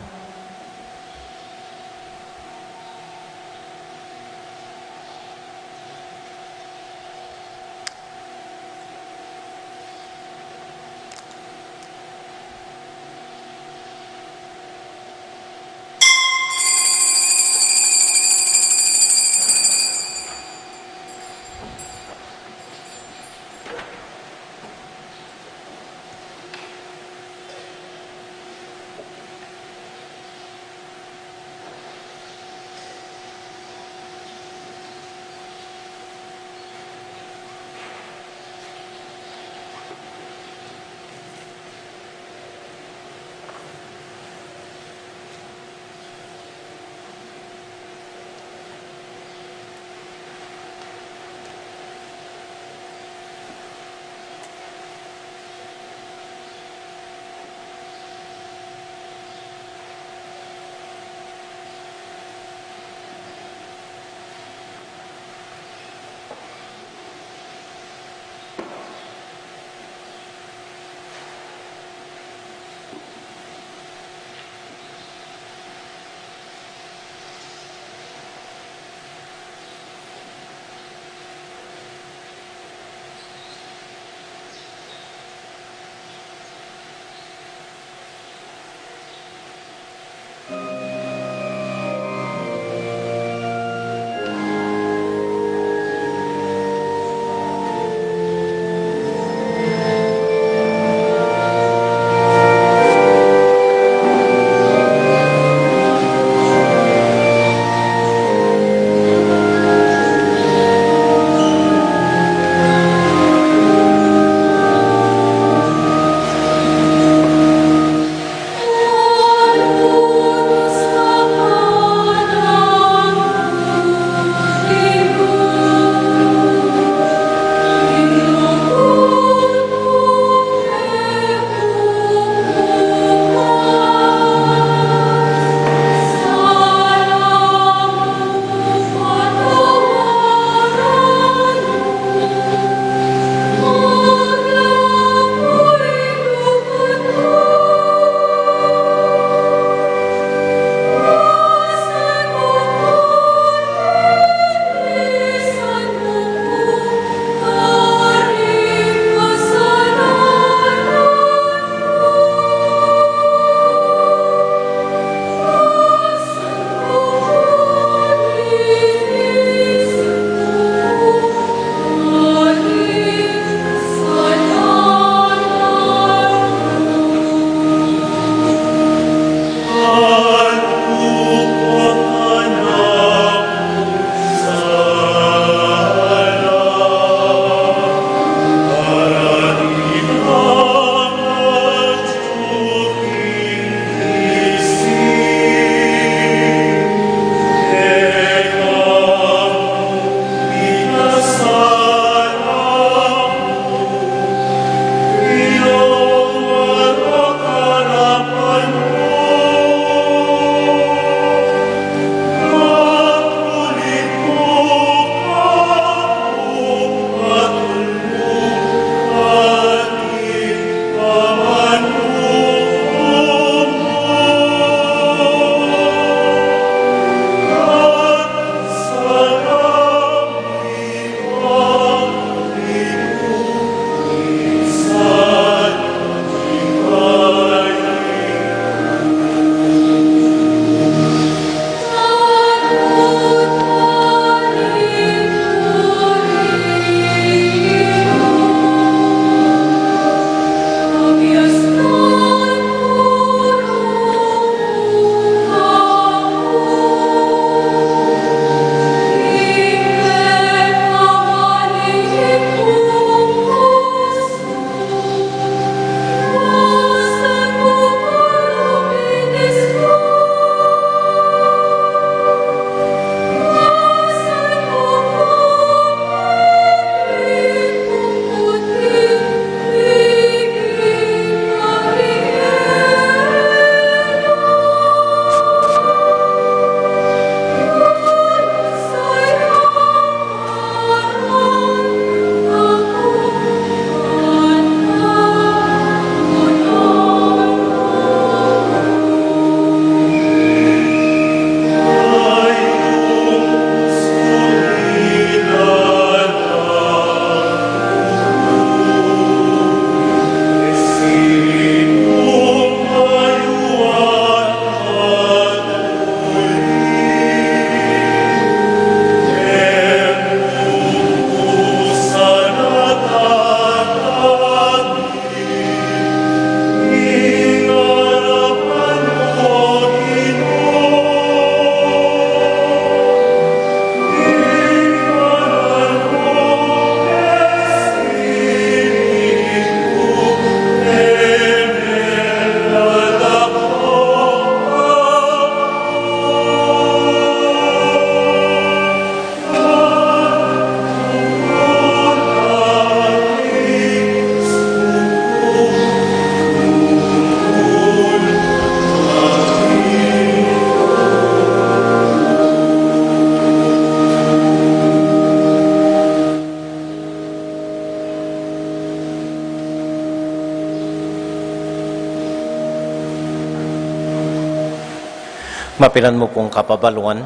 Mapilan mu pung kapabaluan,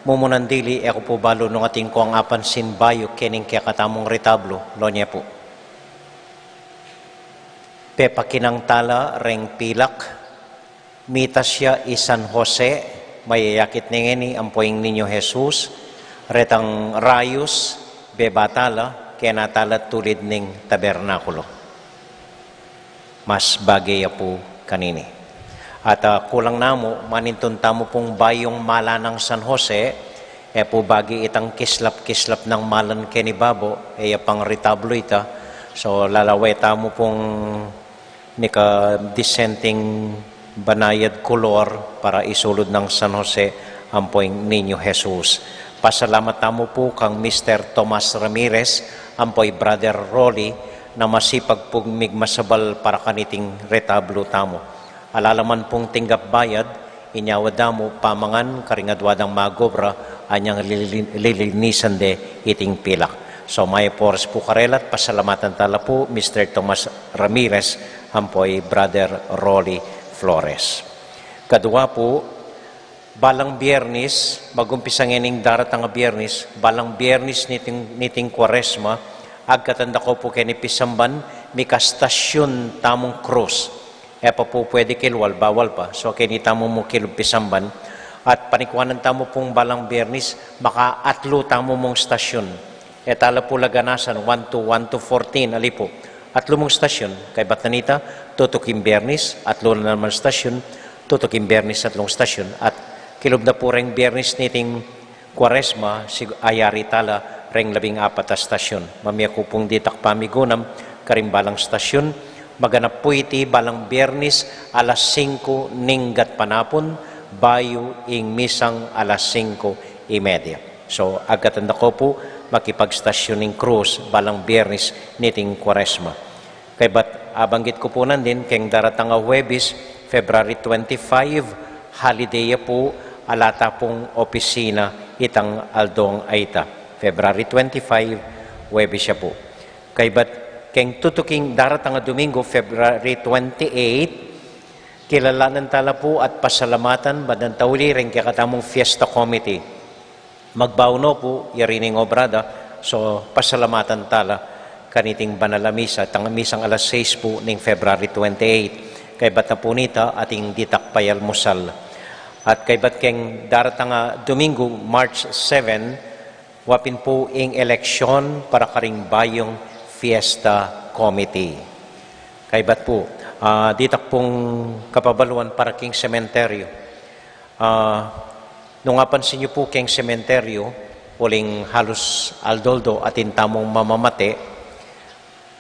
mumunan dili, e ku pu balu nung atin kung apansin bayu kening kekatamung retablo, lo nye pu. Pepakinang tala reng pilak, mitas ya i San Jose, mayayakit ne ngeni ampo ing Niño Jesus, retang rayus, beba tala, kena tala tulid ning tabernakulo. Mas bage ya pu kanini. At, ah, kulang namu, manintun tamu pung bayung mala nang San Jose, e pu bage itang kislap-kislap nang malan keni babo, e ya pang retablo ita. So, lalawe tamu pung mika disenting banayad kulor para isulud nang San Jose ampo ing Niño Jesus. Pasalamat tamu pu kang Mister Tomas Ramirez ampo i Brother Rolly na masipag pung migmasabal para kaniting retablo tamu. Ala la man pung tinggap bayad, inyawad da mu pamangan karing adwa dang magobra anyang lili-, lilinisan de iting pilak. So, mayap a oras pu karela at pasalamatan tala pu Mister Tomas Ramirez ampo i Brother Rolly Flores. Kadwa pu, balang Biernis, magumpisa ngening daratang a Biernis, balang Biernis niting, niting Kuaresma, agkatan da ko pu keni pisamban, mika stasyun tamung krus. E pa pu pwede kilwal, bawal pa. So, keni tamu mu kilub pisamban. At panikwanan tamu pung balang Biernis, maka atlu tamu mung stasyun. E tala pu la ganasan, one to, one to fourteen, ali pu. Atlu mung stasyun, kaybat na nita, tutuking Biernis, atlu na naman stasyun, tutuking Biernis, atlung stasyun. At kilub na pu reng Biernis niting Kuaresma, sig-, ayari tala reng labing apat a stasyun. Mamie ku pung ditak pamigunam karing balang stasyun, maganap pu iti balang Biernis alas singko ning gatpanapun, bayu ing misang alas singko y media. So, agkatan da ko pu makipagstasyun ning krus balang Biernis niting Kuaresma. Kaybat abanggit ku pu nandin, keng daratang a Huwebes, February twenty-five, holiday ya pu, ala ta pung opisina itang aldong a ita. February twenty-five, Huwebes ya pu. Kaybat keng tutuking daratang a Domingo, February twenty-eight, kilalanan tala pu at pasalamatan bandan tauli reng kekatamung Fiesta Committee. Magbau no pu, yari ning obra da, so pasalamatan tala kaniting banal a misa, tang misang alas sais pu ning February twenty-eight. Kaybat na pu nita ating ditak payalmusal. At kaybat keng daratang a Domingo, March seven, wa pin pu ing eleksyon para karing bayung Fiesta Committee. Kaybat pu, ah, ditak pung kapabaluan para king sementeryo. Ah, nung apansin yu pu keng sementeryo, uling halus aldo-aldo atin tamung mamamate,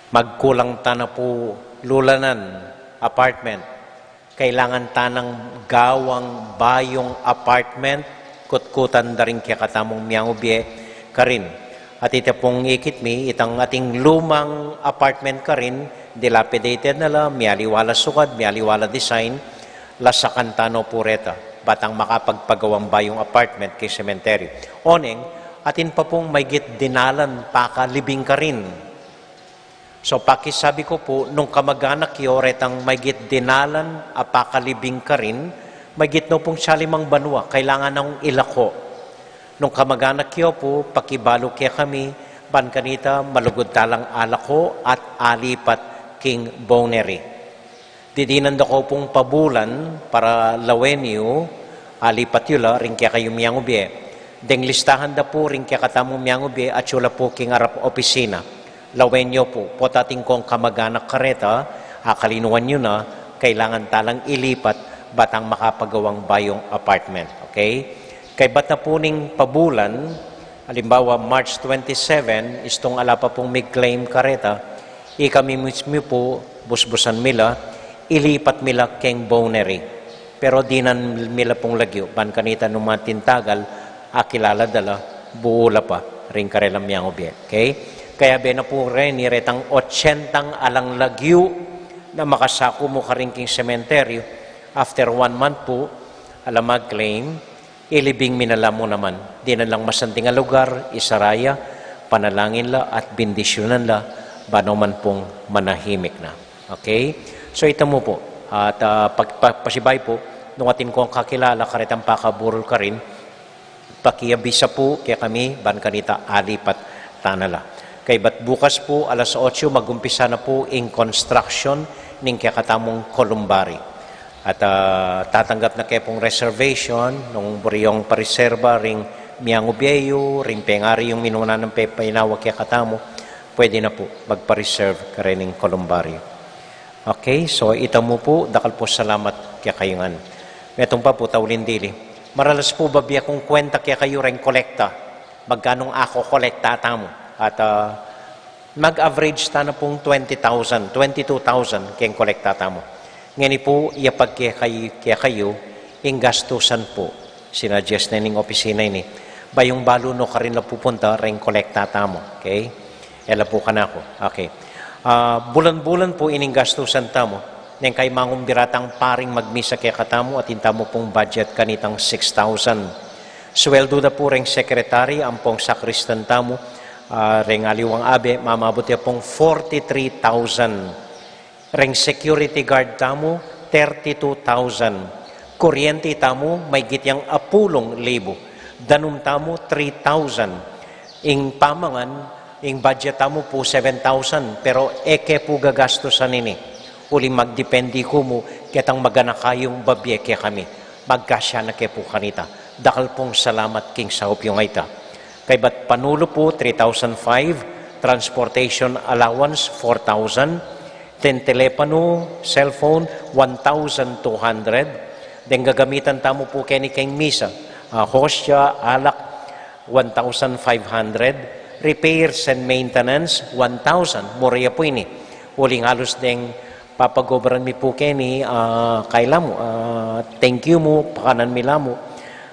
magkulang tana pu lulanan, apartment. Kailangan tanang gawang bayung apartment, kutkutan da ring kekatamung miangubie karin. At ita pung ikit mi, itang ating lumang apartment karin, dilapidated na la, mialiwa la sukad, mialiwa la design, lasakan tano pu reta, batang makapagpagawang bayung apartment keng sementeryo. Oneng, atin pa pung maygit dinalan pakalibing karin. So, pakisabi ku pu, nung kamaganak yu retang maygit dinalan a pakalibing karin, maygit no pung salimang banua, kailangan nang ilako. Nung kamaganak yu pu, pakibalu kekami, ban kanita malugud talang alako at alipat king Bonery. Didinan da ko pung pabulan para lawen yu, alipat yu la ring kekayu miangubie. Deng listahan da pu ring kekatamung miangubie, atyu la pu king arap opisina. Lawen yu pu, potang atin kong kamaganak kareta, akalinuan yu na, kailangan talang ilipat, batang makapagawang bayung apartment. Okay? Kaybat na pu ning pabulan, alimbawa, March twenty-seven, istung ala pa pung mig-claim kareta, ikami mismu pu, busbusan mi la, ilipat mi la keng Bonery. Pero dinan mi la pung lagyu, ban kanita nung matintagal, akilala da la, buu la pa, ring karelang miangubie. Okay? Kaya bena pu reni retang otsentang alang lagyu na makasaku mu karin king sementeryo, after one month pu, ala mag-claim, ilibing mi na la mu naman. Dinan lang masanting a lugar, isara ya, panalangin la, at bendisyunan la, ban no man pung manahimik na. Okay? So, ita mu pu. At, ah, pag-, pa-, pasibayu pu, Nung atin kong kakilala, karetang pakaburul karin, pakiabisa pu kekami, ban kanita alipat tana la. Kaybat bukas pu, alas otso, mag-umpisa na pu ing construction ning kekatamung columbary. At, ah, tatanggap na ke pung reservation, nung buri yung pareserba ring miyangu bie, ring pengari yung minuna nang pepainawa kekatamu, pwede na pu magpa-reserve karin ning columbary. Okay, so ita mu pu, dakal pung salamat kekayu ngan. Metung pa pu, tauling dili. Maralas pu, babie kung kwenta kekayu reng kolekta. Magkanung akokolekta tamu. At, ah, mag-average tana pung twenty thousand, twenty-two thousand keng kolekta tamu. Ngeni pu, yapag kekayu, kekayu, ing gastusan pu. Sinuggest na ning opisina ini. Bayung balu nukarin la pupunta reng kolekta tamu. Okay? E la pu kanaku. Okay. Ah, bulan-bulan pu ining gastusan tamu. Neng kaimangun biratang paring magmisa kekatamu, atin tamu pung budget kanitang six thousand. Sweldu da pu reng sekretari ampong sakristan tamu, ah, reng aliwang abe, mamabut ya pung forty-three thousand. Reng security guard tamu, thirty-two thousand. Kuryente tamu, maygit yang apulung libu. Danum tamu, three thousand. Ing pamangan, ing budget tamu pu seven thousand, pero e ke pu gagastusan ini. Uli magdepende ku mu ketang maganaka yung babie kekami. Magkasya na ke pu kanita. Dakal pung salamat king saup yu a ita. Kaybat panulu pu, three thousand five, transportation allowance, four thousand, ten telepano, cellphone, one thousand two hundred, deng gagamitan tamu pu keni keng misa, ah, hostia, alak, one thousand five hundred, repairs and maintenance, one thousand, mura ya pu ini. Uling halus deng papagobran mi pu keni, ah, kailamu, ah, thank you mu, pakanan mi la mu.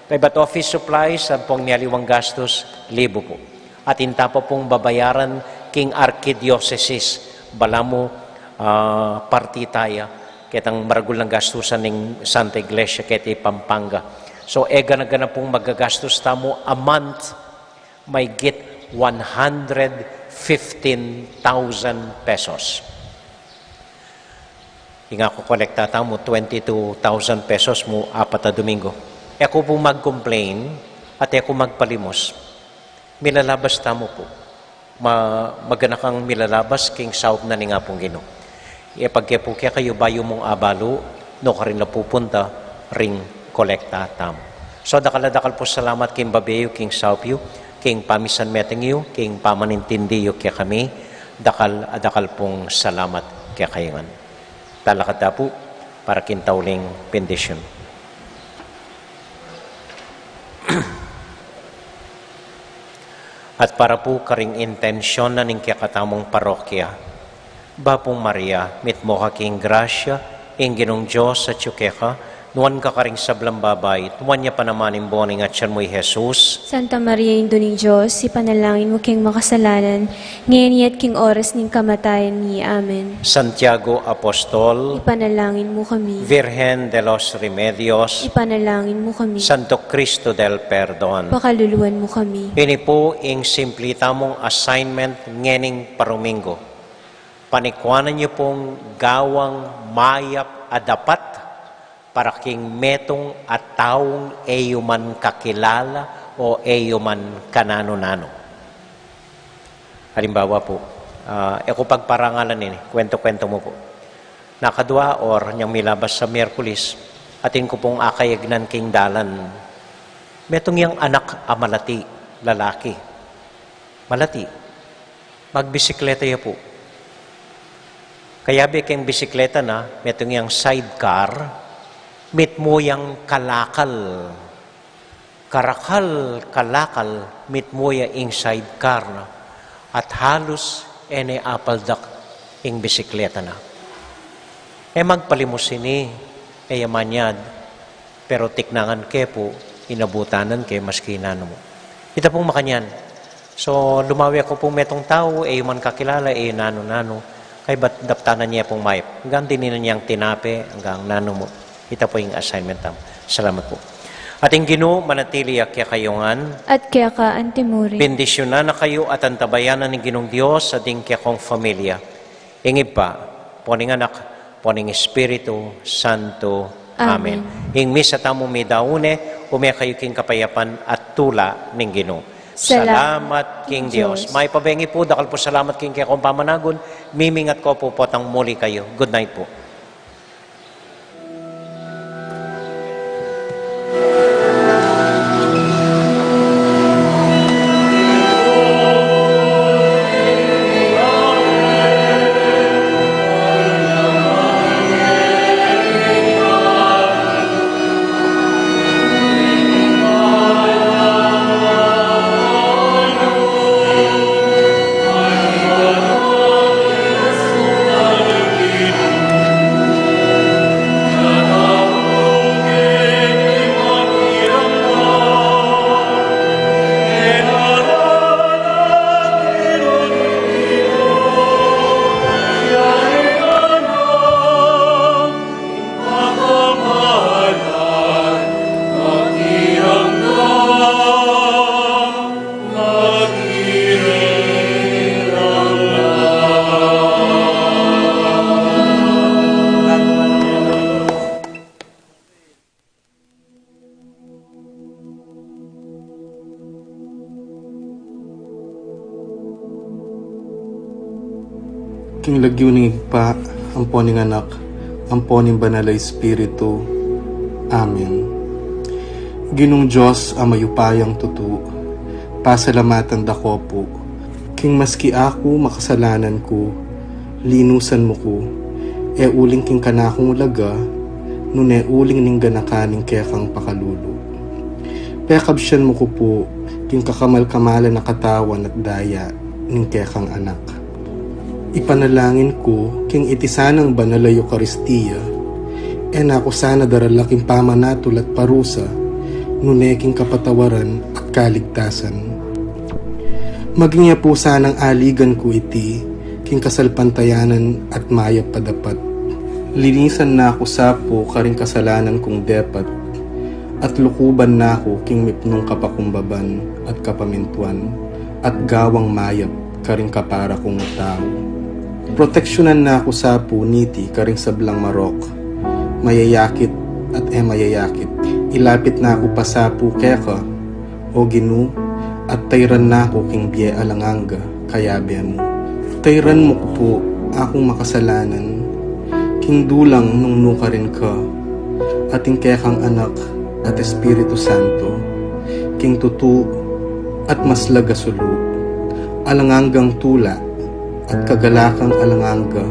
Kaybat office supplies, ampong mialiwang gastus, libu pu. Atin ta pa pung babayaran king arkidiosesis, balamu, ah, partita ya, ketang maragul nang gastusan ning Santa Iglesia keti Pampanga. So, e gana-gana pung magagastus tamu a month, maygit one hundred fifteen thousand pesos. Ing akokolekta tamu, twenty-two thousand pesos mu apat a Domingo. E ku pu mag-complain at e ku magpalimus. Milalabas tamu pu. Ma-, maganakang milalabas king saup na ning Apung Ginu. Yapag ke pu kekayu, bayu mung abalu, nukarin la pupunta ring kolekta tamu. So, dakal a dakal pung salamat king babie yu, king saup yu, king pamisanmetung yu, king pamanintindi yu kekami, dakal a dakal pung salamat kekayu ngan. Talakad ta pu para king tauling bendisyun. At para pu karing intensyon na ning kekatamung parokya, Bapu Maria, mitmu ka king grasya, ing Ginung Dios atyu keka, nuan ka karing sablang babai, at nuan ya pa naman ing bunga ning atyan mu, i Jesus. Santa Maria, Indu ning Dios, ipanalangin mu keng makasalanan, ngeni at king oras ning kamatayan mi. Amen. Santiago Apostol, ipanalangin mu kami. Virgen de los Remedios, ipanalangin mu kami. Santo Cristo del Perdon, pakaluluan mu kami. Ini pu ing simpli tamung assignment ngening paruminggu. Panikuanan yu pung gawang mayap a dapat para king metung a taung e yu man kakilala o e yu man kananu-nanu. Alimbawa pu, ah, e ku pagparangalan ini, kwento-kwento mu pu. Nakadua or nyang milabas a Miyerkules, atin ku pung akayagnan king dalan. Metung yang anak a malati, lalaki. Malati. Magbisikleta ya pu. Kayabe keng bisikleta na, metung yang sidecar, mitmu yang kalakal. Karakal, kalakal, mitmu ya ing sidecar na. At halus e ne apaldak ing bisikleta na. E magpalimus ini, e ya manyad. Pero tiknangan ke pu, inabutanan ke maski nanu mu. Ita pung makanyan. So, lumawe ku pung metung tau, e yu man kakilala, e nanu-nanu. Kaybat daptanan ye pung mayap. Anggang dininan yang tinape, anggang nanu mu. Ita pu ing assignment tamu. Salamat pu. At ing Ginu manatili ya kekayu ngan. At keka anti mu rin. Bendisyunan na kayu at antabayanan ning Ginung Dios at ing kekong familia. Ing Ibpa, pu ning Anak, pu ning Espiritu Santo. Amen. Amen. Ing misa tamu midaun ne, ume kayu king kapayapan at tula ning Ginu. Salamat king Dios. Mayap a bengi pu, dakal pu salamat king kekong pamanagun, mimingat ko pu potang muli kayu. Good night pu. King lagyu ning Ibpa, ampo ning Anak, ampo ning Banal a Espiritu. Amen. Ginung Dios a mayupayang tutu, pasalamatan da ko pu, king maski aku makasalanan ku, linusan mu ku, e uling king kanakung ulaga, nune uling ning ganakan ning kekang pakalulu. Pekabsian mu ku pu, king kakamal-kamalan a katawan at daya ning kekang Anak. Ipanalangin ku, king iti sanang banal a Eukaristia, e na ku sana darala king pamanatul at parusa, nune king kapatawaran at kaligtasan. Maging ya pu sanang aligan ku iti, king kasalpantayanan at mayap a dapat. Linisan na ku sa pu karing kasalanan kung depat, at lukuban na ku king mipnung kapakumbaban at kapamintuan, at gawang mayap karing kapara kung tau. Proteksyunan na ku sa pu niti karing sablang marok, mayayakit at e mayayakit. Ilapit na ku pa sa pu keka, O Ginu, at tayran na ku king bie alang angga, kayabe mu. Tayran mu ku pu akung makasalanan, king dulang nung nukarin ka, at ing kekang Anak at Espiritu Santo, king tutu at maslag a sulu, alang anggang tula, at kagalakang alang angga,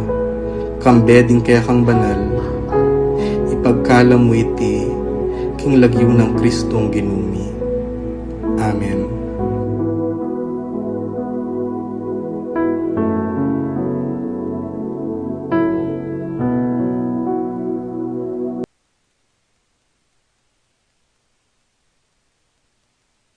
kambe ding kekang banal, ipagkalam mu iti, king lagyu nang Kristong Ginu mi. Amen.